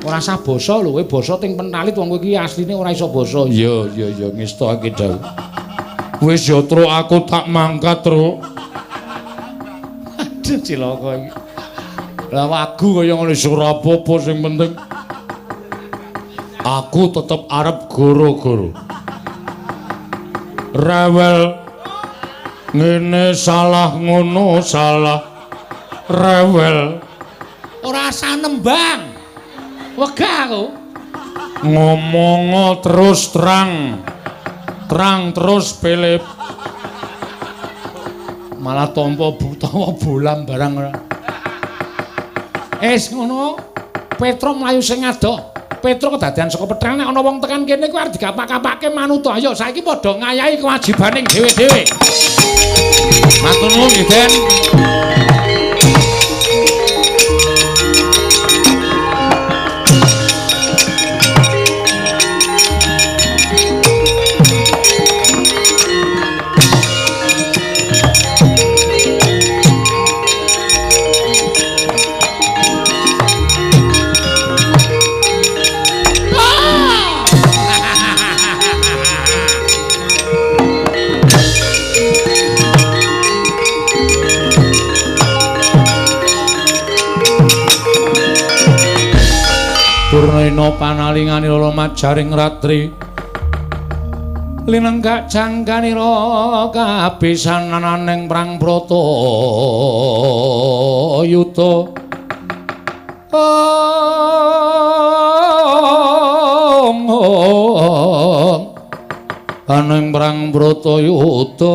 Ora usah basa lho, kowe basa ting pentalit wong kowe iki asline ora iso basa. Iya, iya, iya, ngestokake dawuh. Wis ya, Truk, aku tak mangkat, Truk. Aduh, cilaka iki. Lah wagu kaya ngene ora apa-apa sing penting aku tetep arep goro-goro. Rewel ngene salah ngono salah. Rewel. Ora usah nembang. Wegah aku. Ngomong terus terang. Terang terus Philip. Malah tampa utawa bolam barang ora. Es ngono. Petruk mlayu sing adoh. Petruk kedadean saka petrang nek ana wong tekan kene kuwi arep digapak-kapake manut. Ayo saiki padha ngayahi kewajibaning dhewe-dhewe. Matur nuwun nggih, Den. Purnaina panalinganira majaring ratri linenggak jangkanira kabisanananing prang Bratayuda. Aning prang Bratayuda.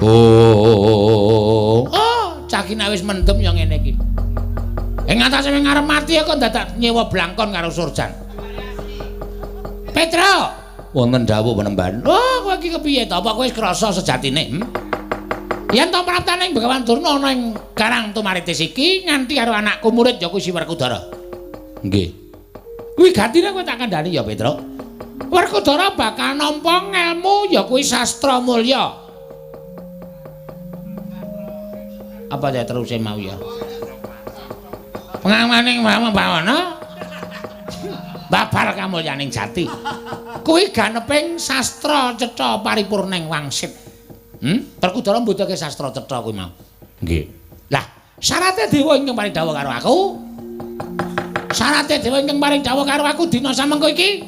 Oh, cah iki nek wis mendem ya ngene iki. Ing atase wing arep mati kok dadak nyewa blangkon karo Surjan. Petruk, wonten dawuh penemban. Oh, kowe iki kepiye to? Apa kowe wis krasa sejatine? Yen to praptaning Begawan Durna ana ing Karang Tumaritis iki nganti karo anakku murid ya kuwi si Werkudara. Nggih. Kuwi gatine kowe tak kandhani ya, Petruk. Werkudara bakal nampa ngelmu ya kuwi sastra mulya. Apa ya teruse mau ya? Pengamaning bawana babar kamulyaning jati. Kuwi ganeping sastra cetha paripurning wangsit. Werkudara mbutuhke sastra cetha kuwi mau. Nggih. Lah, syarate dewa ingkang paring dawuh karo aku. Syarate dewa ingkang paring dawuh karo aku dina samengko iki.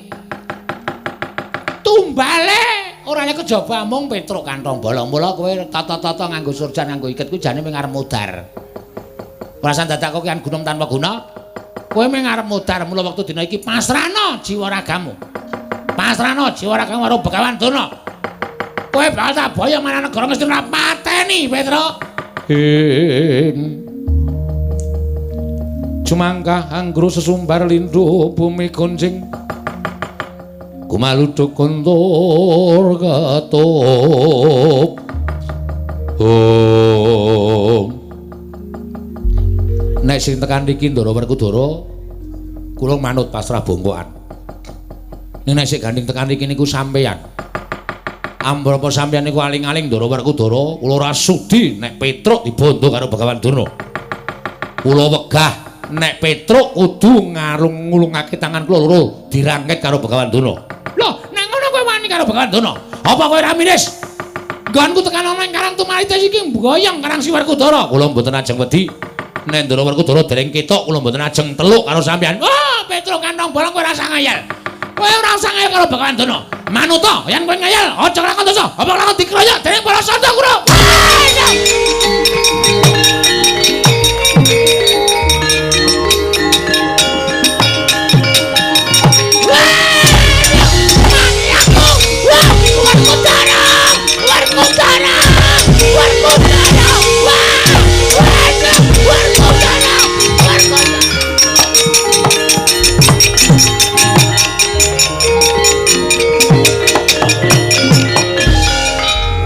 Tumbale ora lek kejaba mung Petruk kantong bolong. Mula kowe tata-tata nganggo surjan nganggo iket kuwi jane mung arep mudhar. Ora dadak kok kian gunung tanpa guna. Kowe mung arep mudhar mula wektu dina iki pasrahno jiwa ragamu. Pasrahno jiwa ragamu karo Begawan Durna. Kowe bakal tak boyong marang negara Ngastina pateni, Petruk. Cumangkah anggru sesumbar lindu bumi gonjing kumaluduk kontur ketup. Om. Nek sing tekan iki Ndara Werkudara kula manut pasrah bongkokan. Ning nek sing gandeng tekan iki niku sampeyan. Ambrapa sampeyan niku aling-aling Ndara Werkudara kula ora sudi nek Petruk dibondo karo Begawan Durna. Kula wegah nek Petruk kudu ngarung ngulungake tangan kula loro dirangket karo Begawan Durna. Lho, nek ngono kowe wani karo Begawan Durna? Apa kowe ora miris? Nggonku tekan ana ing Karang Tumaritis iki mboyong Karang Si Werkudara. Kula mboten ajeng wedi. Nek Ndara Werkudara dereng ketok kula mboten ajeng teluk karo sampeyan. Wah, Petruk kantong bolong kowe ora usah ngayal. Kowe ora usah ngayal karo Begawan Durna. Manuta yen kowe ngeyel aja nglakon dosa. Apa nglakon dikroyok dening para santa kura.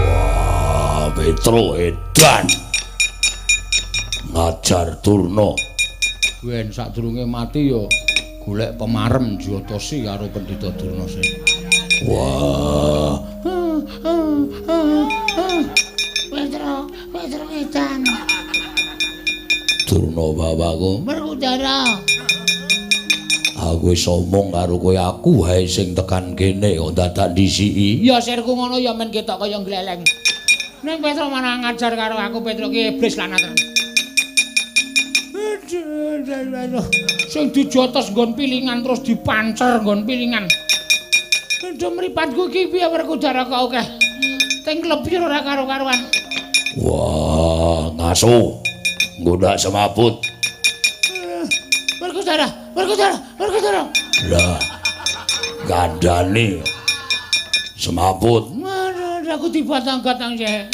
Wah, Petro edan. Ngajar Durna. Ben sadurunge mati ya golek pemarem Jyotasi karo Pendhita Durna sing. Wah. Petro, Petro edan. Durna bapakku, Werkudara. Aku wis omong karo kowe, aku wae sing tekan kene kok dadak ndisiki. Ya sirku ngono ya men ketok kaya gleleng. Ning Petro malah ngajar karo aku, Petro ki iblis lanat. Aduh, sing dijotos nggon pilingan terus dipancer nggon pilingan. Aduh mripatku iki piye Werkudara kok akeh. Teng klebir ora karo-karuan. Wah, ngaso. Nggodak semaput. Werkudara, Werkudara, Werkudara. Lah, gandane semaput. Aduh, aku dibatang-batang sih.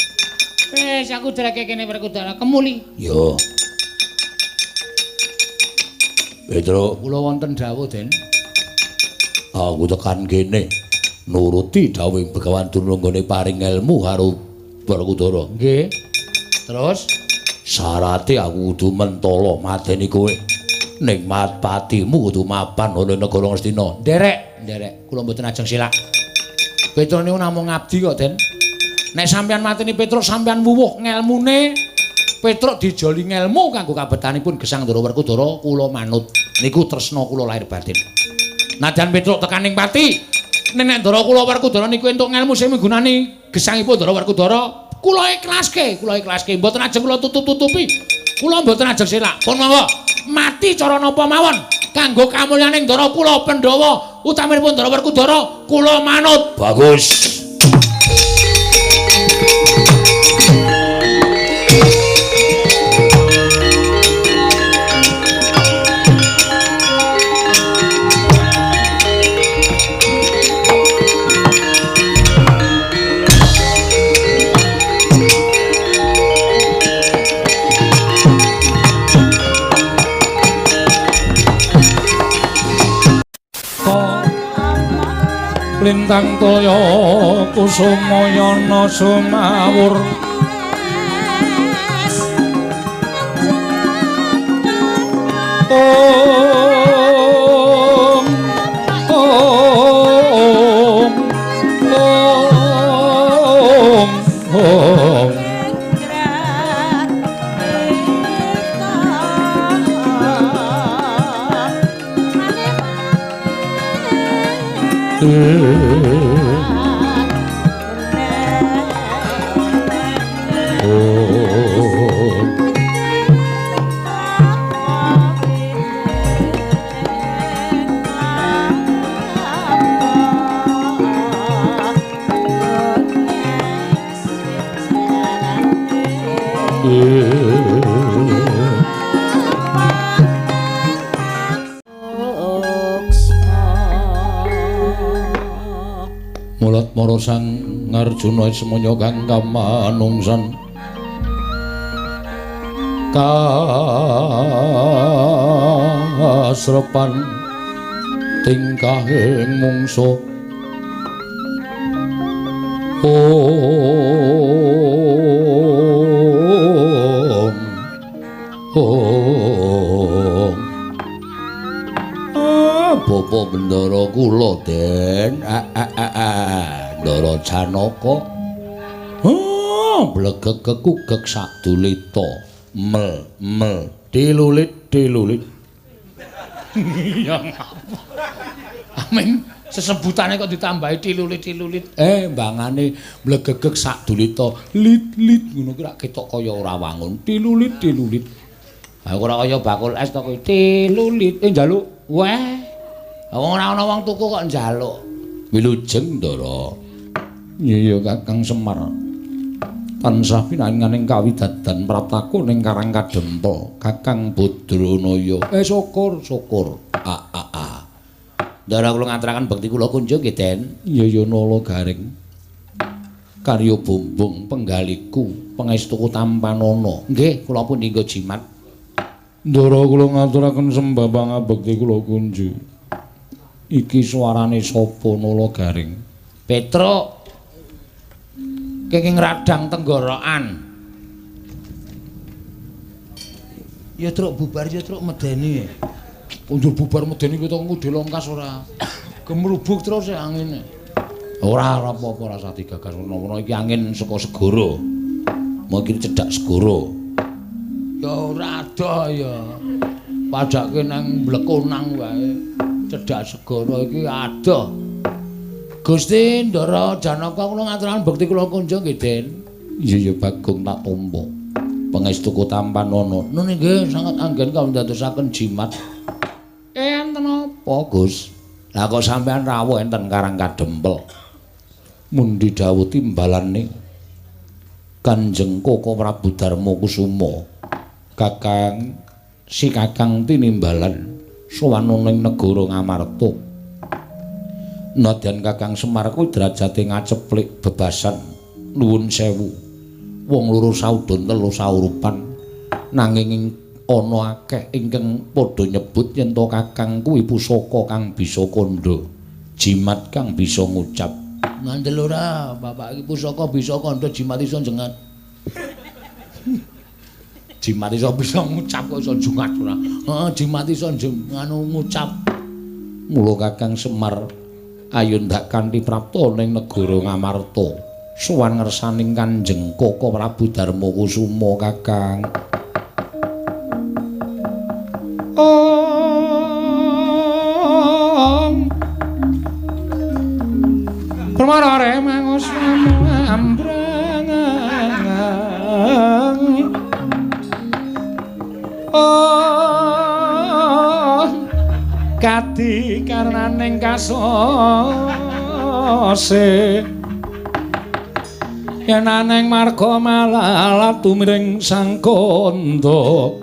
Wis aku dreke kene Werkudara kemuli. Yo. Petro, kula wonten dawuh, Den. Aku tekan kene nuruti dawuh Begawan Durna nggone paring ilmu karo Werkudara. Nggih. Terus syarate aku kudu mentala mateni kowe. Ning patimu kudu mapan ana negara Ngastina. Nderek, nderek, kula mboten ajeng silak. Petro niku namung ngabdi kok, Den. Nek sampeyan mateni Petro sampeyan wuwuh ngelmune. Petruk dijoli ngelmu kanggo kabetanipun gesang Ndara Werkudara kula manut. Niku tresna kula lahir batin. Nadyan Petruk tekan ing pati, nek Ndara kula Werkudara niku entuk ngelmu sing migunani gesangipun Ndara Werkudara, kula ikhlaske, kula ikhlaske. Mboten ajeng kula tutup-tutupi. Kula mboten ajeng selak. Pun monggo mati cara napa mawon kanggo kamulyaning Ndara kula Pandhawa utaminipun Ndara Werkudara kula manut. Bagus. Lintang toya kusumayana sumawur om om om om. Mulat mara sang Arjuna semaya kang kamanungsan kasrepan tingkahing mungsuh. Om om. Bapa Bendara kula, Den. Ndara Janaka. Blegeg kekugeg sadulita. Mel mel dilulit dilulit. Ya ngapa. Amin sesebutane kok ditambahi tilulit tilulit. Mbangane blegegeg sadulita. Lit lit ngono ki rak ketok kaya ora wangun. Tilulit tilulit. Ha ora kaya bakul es to kuwi. Tilulit. Njaluk. Weh. Wong ora ana wong tuku kok njaluk. Wilujeng Ndara. Iya Kakang Semar. Tansah pinaringaning kawidadan praptaku ning Karang Kadempel, Kakang Badranaya. Syukur, syukur. A a a. Ndara kula ngaturaken bekti kula kunjung nggih, Den. Iya ya Nala Garing. Karya bumbung penggaliku pangestuku tampanana. Nggih, kula pun dinggo jimat. Ndara kula ngaturaken sembah pangabekti kula kunjung. Iki suarane sapa Nala Garing? Petruk. Kenging radang tenggorokan. Ya truk bubar ya truk medeni. Undur bubar medeni kuwi to ngudhe longkas ora. Gemrubuk terus ya angine. Ora ora apa-apa ora usah digagas menawa iki angin saka segara. Mungkin cedhak segara. Ya ora adoh ya. Padake nang Blekonang wae. Cedhak segara iki adoh. Gusti Ndara Janaka kula ngaturaken bekti kula kunjung nggih, Den. Iya ya Bagong tak tampa. Pangestuku tampanana. Nun nggih sanget anggen kawondadosaken jimat. Enten apa, Gus? Lah kok sampean rawuh enten Karang Kadempel. Mundi dawuh timbalane Kanjeng Koko Prabu Darma Kusuma. Kakang si Kakang tinimbalan sowan ning negara Ngamarta. Nadyan Kakang Semar kuwi derajate ngaceplik bebasan nuwun sewu. Wong loro saudon telu saurupan nanging ana akeh ingkang padha nyebut yen to Kakang kuwi pusaka kang bisa kandha, jimat kang bisa ngucap. Ngandel ora, bapak iki pusaka bisa kandha jimat iso jengat. Jimat iso bisa ngucap kok iso jungat ora. Heeh, jimat iso nganu ngucap. Mula Kakang Semar ayo ndak kanthi prapta ning negara Ngamarta. Sowan ngersaning Kanjeng Koko Prabu Darma Kusuma Kakang. Om Permara mangus ambrang. Om kadi karnaning kasose yen aneng marga malalat tumiring sang kandha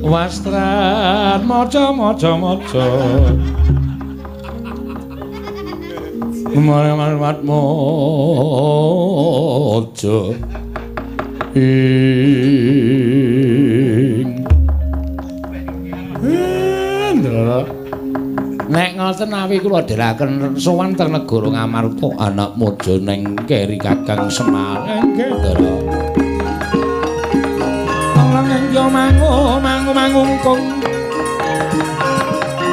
wastran maca maca maca marmat maca ing. Nek ngoten awi kula dherekaken sowan teng negara Ngamarta anak mojo neng keri Kakang Semar. Nggih, Ndara. Lang yo mangu mangu mangungkung.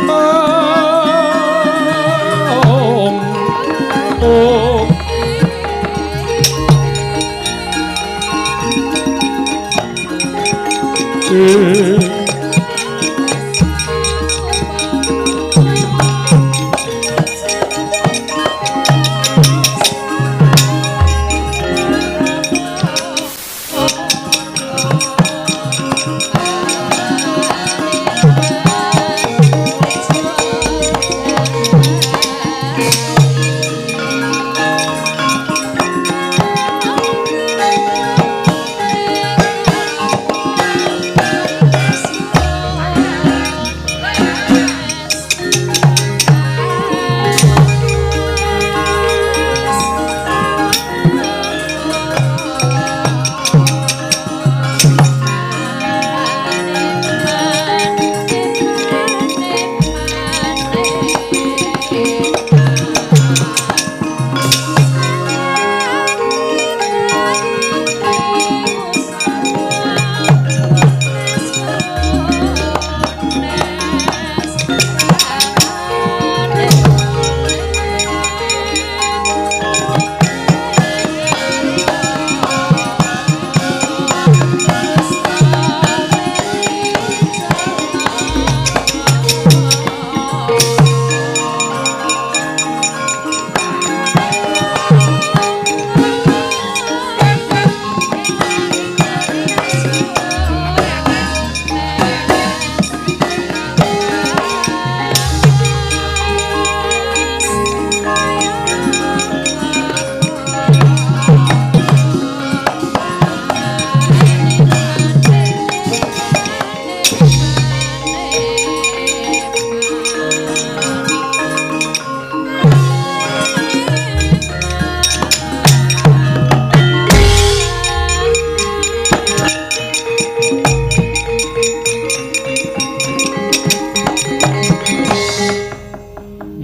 Om. Om.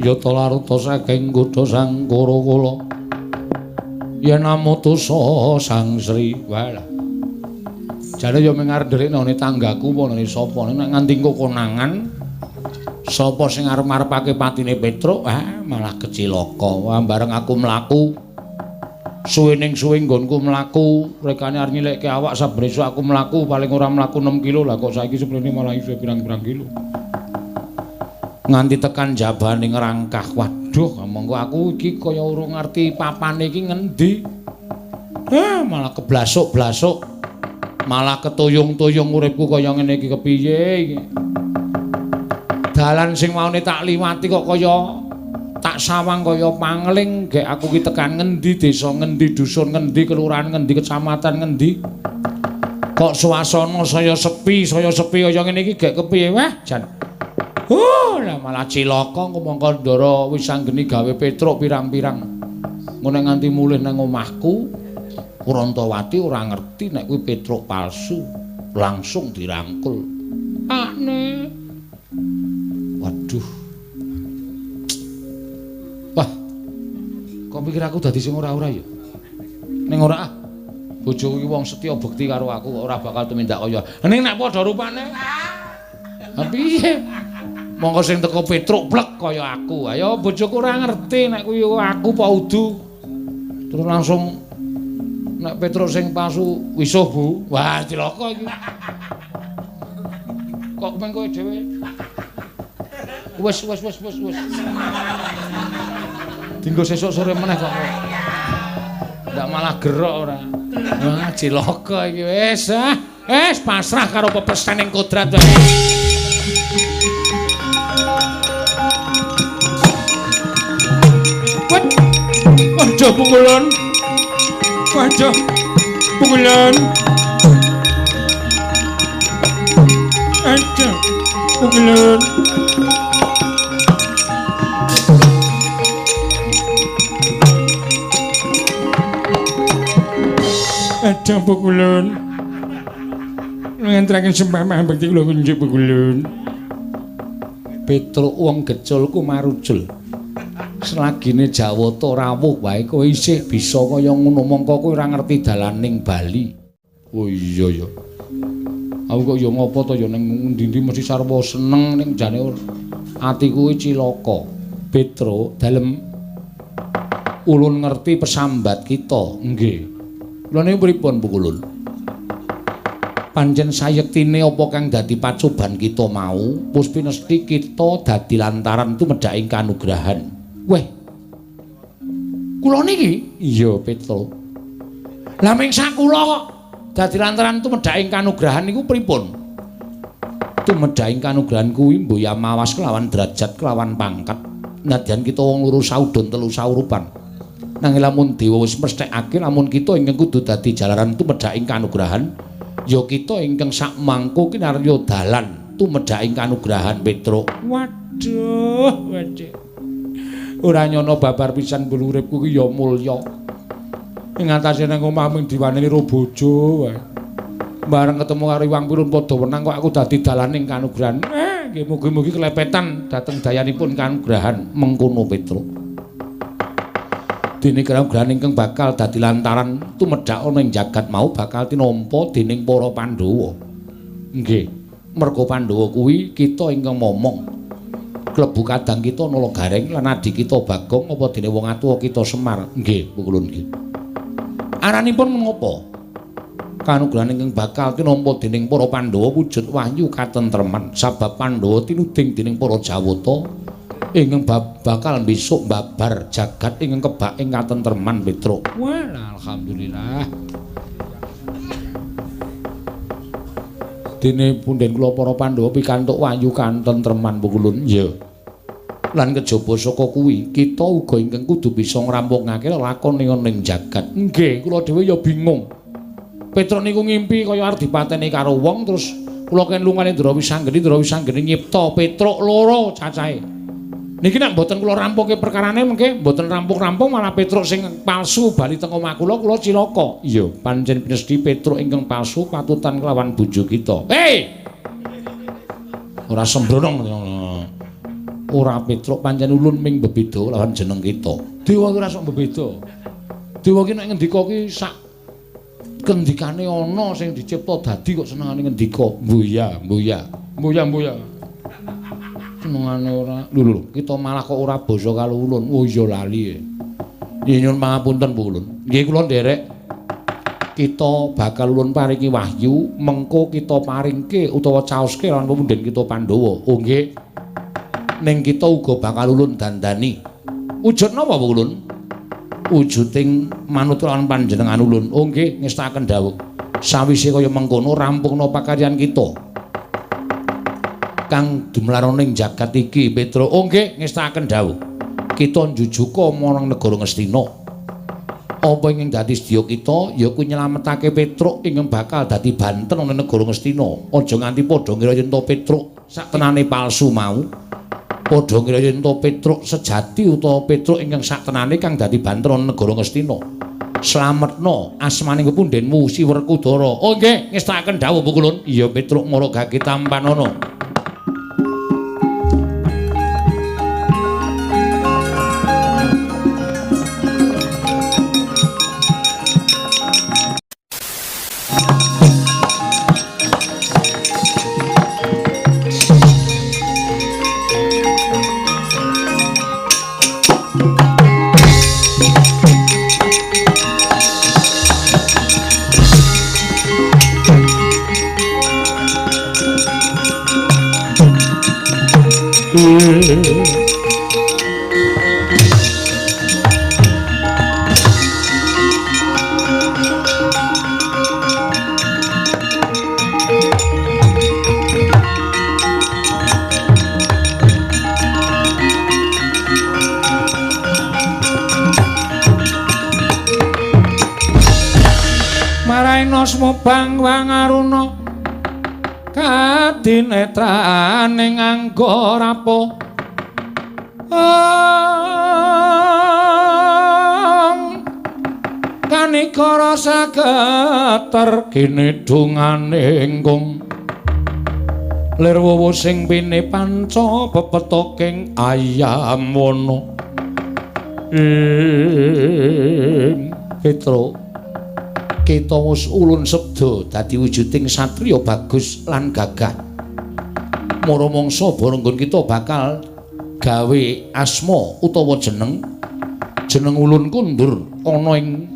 Senjata laruta saking nggodha Sang Kura-kula. Yen amutusa Sang Sri. Walah. Jane ya mung arep ndelikne tanggaku apa nene sapa nek nganti engko konangan sapa sing arep-arepake patine Petruk, ah malah kecilaka. Wah bareng aku mlaku suwe ning suwe nggonku mlaku, rekane arep nyilikke awak saben esuk aku mlaku paling ora mlaku 6 kilo lah kok saiki seprene malah iso pirang-pirang kilo. Nganti tekan jabane ngrangkah. Waduh, monggo aku iki kaya urung ngerti papane iki ngendi. Malah keblasuk-blasuk. Malah ketuyung-tuyung uripku kaya ngene iki kepiye iki. Dalan sing maune tak liwati kok kaya tak sawang kaya pangling, gek aku ki tekan ngendi, desa ngendi, dusun ngendi, kelurahan ngendi, kecamatan ngendi. Kok suasana saya sepi kaya ngene iki gek kepiye wah jan. Lah malah cilaka mongko Ndara Wisanggeni gawe Petruk pirang-pirang. Ngono nganti mulih nang omahku, Kurantawati ora ngerti nek kuwi Petruk palsu, langsung dirangkul. Pakne. Waduh. Wah. Kok pikir aku dadi sing ora-ora ya? Ning ora ah. Bojoku iki wong setya bekti karo aku kok ora bakal tumindak kaya. Ning nek padha rupane. Ha piye? Monggo sing teko Petruk plek kaya aku. Ayo bojoku ora ngerti nek kuwi aku apa udu. Terus langsung nek Petruk sing palsu wisuh, Bu. Wah, cilaka iki. Kok men kowe dhewe? Wis. Dinggo sesuk sore meneh kok. Ndak malah gerok ora. Wah, cilaka iki wis ah. Wis pasrah karo pepesening kodrat wae. Aja pukulan. Aja pukulan. Aja pukulan. Aja pukulan. Ngantraken sembah bekti kula kunjuk pukulan. Petruk wong geculku marujul. Selagine Jawata rawuh wae kowe isih bisa kaya ngono mongko kowe ora ngerti dalaning Bali. Oh iya ya. Aku kok ya ngopo to ya ning endi-endi mesti sarwa seneng ning jane atiku kuwi cilaka. Petruk dalem ulun ngerti pesambat kita. Nggih. Kula niku pripun Pukulun? Pancen sayektine apa kang dadi pacoban kita mau, puspinesti kita dadi lantaran tumedhaking kanugrahan. Weh. Kula niki? Iya, Petruk. Lah ming sakula kok dadi lantaran tumedhaking kanugrahan niku pripun? Tumedhaking kanugrahan kuwi mboya mawas kelawan derajat kelawan pangkat. Nadyan kita wong loro saudon telu saurupan. Nanging lamun dewa wis mesthekake lamun kita ingkang kudu dadi jalaran tumedhaking kanugrahan, ya kita ingkang sakmangku kinarya dalan tumedhaking kanugrahan Petruk. Waduh, waduh. Ora nyono babar pisan bulu uripku ki ya mulya. Ing atase nang omah mung diwaneni ro bojo wae. Bareng ketemu karo Iwang Pirun padha wenang kok aku dadi dalaning kanugrahan. Nggih mugi-mugi kelepetan dhateng dayanipun kanugrahan mengkono Petruk. Dene kanugrahan ingkang bakal dadi lantaran tumedhak ana ing jagat mau bakal tinampa dening para Pandhawa. Nggih, merga Pandhawa kuwi kita ingkang momong. Klebu kadang kita Nala Gareng lan adi kita Bagong apa dene wong atuwa kita Semar. Nggih, pukulun nggih. Aranipun menapa? Kanugrahan ingkang bakal tinampa dening para Pandhawa wujud wahyu katentreman sabab Pandhawa tinuding dening para Jawata ingkang bakal besok babar jagat ingkang kebak ing katentreman Petruk. Wah, alhamdulillah. Dene punden kula para Pandhawa pikantuk wahyu katentreman pukulun. Iya. Lan kejaba saka kuwi kita uga ingkang kudu bisa ngrampungake lelakon ning jagat. Nggih, kula dhewe ya bingung. Petruk niku ngimpi kaya arep dipateni karo wong terus kula ken lungane Ndara Wisanggeni, Ndara Wisanggeni nyipta Petruk loro cacahe. Niki nek mboten kula rampungke perkarane mengke mboten rampung-rampung malah Petruk sing palsu bali teng omah kula, kula cilaka. Iya, pancen pinesti Petruk ingkang palsu patutan kelawan bojo kita. Hei! Ora sembrono. Ora Petruk pancen ulun ming bebeda lawan jeneng kita. Dewa ki ora sok bebeda. Dewa ki nek ngendika ki sak kendikane ana sing dicipta dadi kok senengane ngendika. Mbuya, mbuya. Mbuya, mbuya. Senengane ora. Lho lho, kita malah kok ora basa karo ulun. Oh iya lali. Nggih nyuwun pangapunten Bu Ulun. Nggih kula nderek. Kita bakal ulun paringi wahyu, mengko kita paringke utawa caoske lawan pepundhen kita Pandhawa. Oh nggih. Ning kita uga bakal ulun dandani. Wujud napa Bu Ulun? Wujuding manut lawan panjenengan ulun. Oh nggih, ngestakaken dawuh. Sawise kaya mengkono rampungna pakaryan kita. Kang dumlarana ing jagat iki, Petruk. Oh nggih, ngestakaken dawuh. Kita njujuka marang negara Ngastina. Apa ingkang dadi sedya kita ya kuwi nyelametake Petruk ingkang bakal dadi banten ana negara Ngastina. Aja nganti padha ngira yen to Petruk saktenane palsu mau. Padha ngira yen to Petruk sejati utawa Petruk ingkang saktenane kang dadi banten ana negara Ngastina. Slametna asmaning pepundhenmu Si Werkudara. Oh nggih, ngestakaken dawuh Bu Kulun. Iya Petruk mara gage tampanana. Mubang wangaruna kadinetraning angga rapo kanikara sageter kinidungane ingkung lir wowo sing pine panca pepetoking ayam wana ing Petruk. Kita wis ulun sabda dadi wujuding satriya bagus lan gagah. Mara mangsa barenggon kita bakal gawe asma utawa jeneng. Jeneng ulun kundur ana ing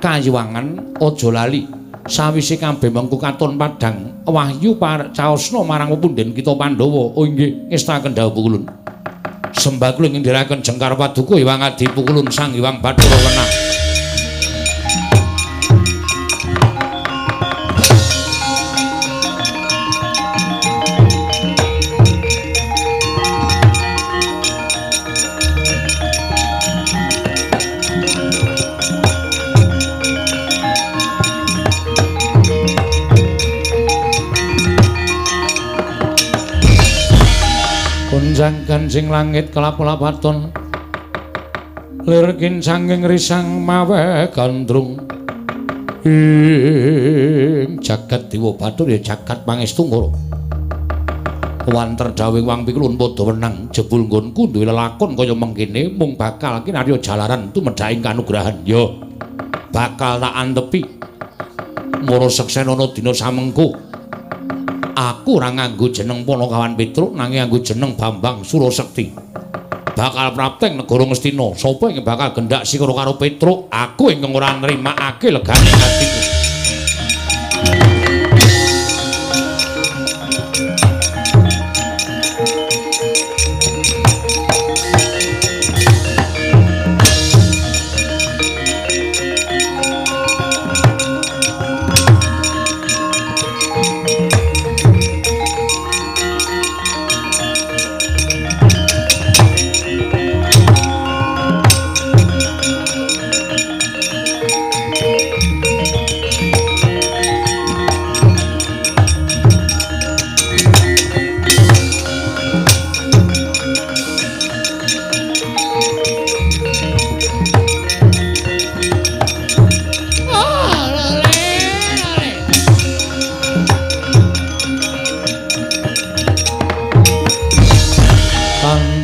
kayuwangan aja lali. Sawise kabeh mengko katon padhang wahyu caosna marang pepundhen kita Pandhawa. Oh inggih, ngestakaken dawuh ulun. Sembah kula ing ndherekaken jengkar paduka Hyang Adi Pukulun Sang Hyang Bathara Wenang. Gonjang-ganjing langit kelap-lapaton lir kincanging risang mawe gandrung ing jagat dewa bathara ya jagat pangestu ngoro wanter dawuh wang pikulun padha wenang jebul nggonku duwe lelakon kaya mengkene mung bakal kinarya jalaran tumedhaking kanugrahan ya bakal tak antepi mara seksenana dina samengko. Aku ora nganggo jeneng Panakawan Petruk nanging nganggo jeneng Bambang Surasekti. Bakal prapteng negara Ngastina. Sapa ingkang bakal gendak sikara karo Petruk? Aku ingkang ora nrimakake legane atiku.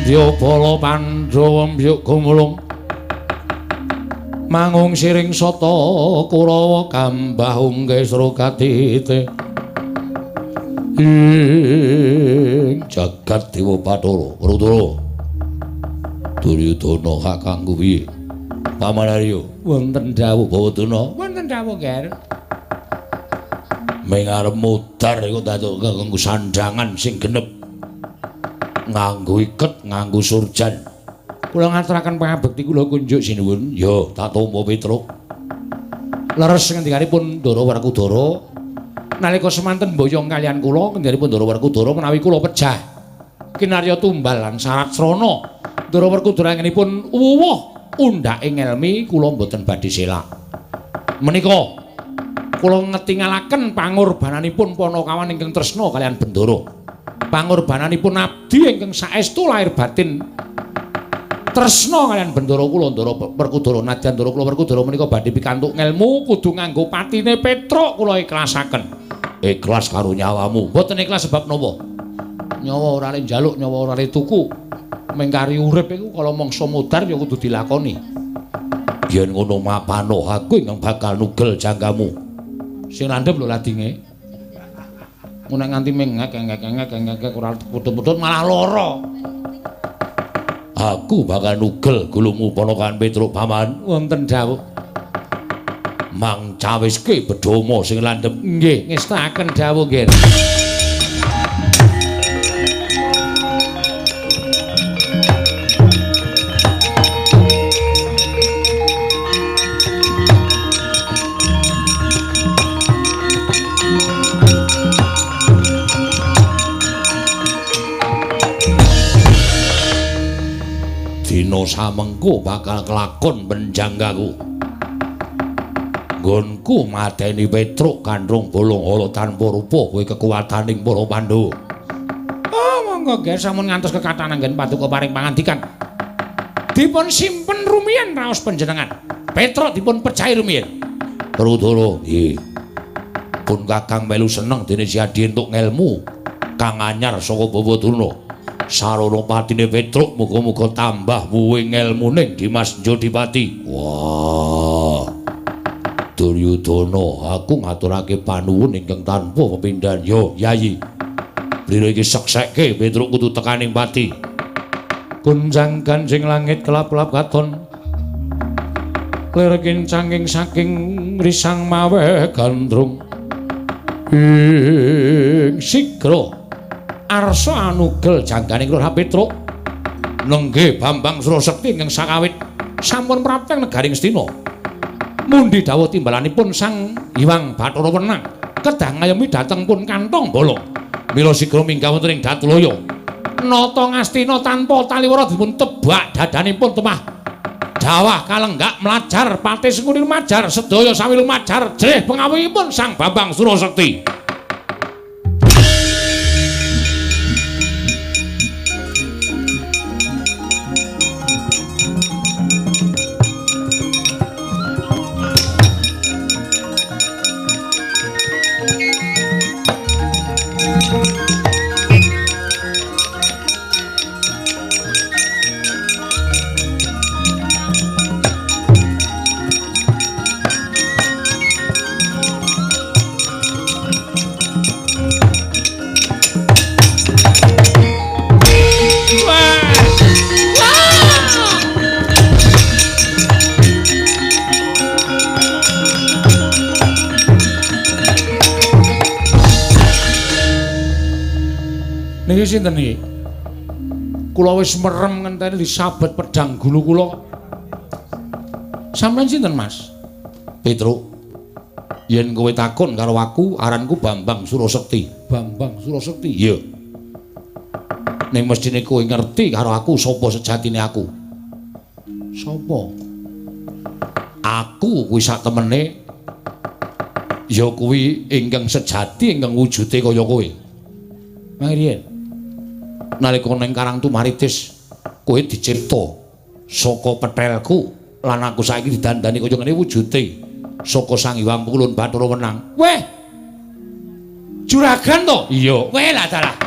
Sandya bala Pandhawa mbyuk gumulung mangung siring sata Kurawa kambah ungke srogatite ing jagat Dewa Bathara. Werkudara Duryudana kakangku piye? Paman Arya wonten dawuh Bawadana. Wonten dawuh, Ger. Ming arep mudhar iku datuk kanggo sandhangan sing genep. Nganggo iket, nganggo surjan. Kula ngaturaken pangabekti kula kunjuk sinuwun. Ya, tak tampa Petruk. Leres ngendikanipun Ndara Werkudara nalika semanten mboyong kaliyan kula ngendikanipun Ndara Werkudara menawi kula pejah kinarya tumbal lan syarat srana. Ndara Werkudara anggenipun wuwuh undhake ngelmi kula mboten badhe selak. Menika kula ngetingalaken pangorbananipun panakawan ingkang tresna kaliyan Bendara. Pangorbananipun abdi ingkang saestu lahir batin tresna kaliyan Bendara kula Ndara Werkudara. Nadyan Ndara kula Werkudara menika badhe pikantuk ngelmu kudu nganggo patine Petruk kula ikhlasaken. Ikhlas karo nyawamu. Mboten ikhlas sebab napa? Nyawa ora le njaluk, nyawa ora le tuku. Mengkari urip iku kala mangsa modar ya kudu dilakoni. Yen ngono mapano aku ingkang bakal nugel jangkamu. Sing landhep lho ladinge. Mun nek nganti mengek-ngek-ngek ora putut-putut malah lara. Aku bakal nugel gulumu ponakan Petruk paman. Wonten dawuh. Mang cawiske bedhoma sing landhep. Nggih, ngestakaken dawuh nggih. Dina samengko bakal kelakon penjanggaku. Nggonku mateni Petruk kandrung bolong ala tanpa rupa kuwi kekuwataning para Pandhawa. Oh, monggo nggih sampun ngantos kekathahan anggen paduka paring pangandikan. Dipun simpen rumiyin raos panjenengan. Petruk dipun pejahi rumiyin. Werkudara, nggih. Pun Kakang melu seneng dene si Adi entuk ngelmu kang anyar saka Bawadana. Sarana patine Petruk muga-muga tambah wuwe ngelmuning Dimas Jodipati. Wah. Duryudana, aku ngaturake panuwun ingkang tanpa pepindhan. Yo, Yayi. Blira iki seksekke Petruk kudu tekaning pati. Gunjang ganjing langit kelap-kelap katon. Lir kincanging saking risang maweh gandrung. Ing sigra arsa anugel jangganing Lurah Petruk. Nenggih Bambang Surasekti ingkang sakawit sampun prapteng negaring Astina. Mundi dawuh timbalanipun Sang Hyang Bathara Wenang kedah ngayomi dhateng pun kantong bala. Mila sigra minggah wonten ing Datulaya. Nata Ngastina tanpa taliwara dipun tebak dadanipun temah. Dawah kalenggak mlajar pati sengkuni lumajar sedaya sami lumajar jrih pengawihipun Sang Bambang Surasekti. Niki sinten niki? Kula wis merem ngenteni disabet pedhang gulu kula. Sampeyan sinten, Mas? Petruk. Yen kowe takon karo aku, aranku Bambang Surasekti. Bambang Surasekti? Iya. Ning mesthine kowe ngerti karo aku sapa sejatine aku. Sapa? Aku kuwi sak temene ya kuwi ingkang sejati ingkang wujude kaya kowe. Mangriyen. Nalika ning Karang Tumaritis kowe dicipta saka pethelku lan aku saiki didandani kaya ngene wujude saka Sang Hyang Pulun Bathara Wenang. Weh. Juragan to? Iya. Weh lah dalah.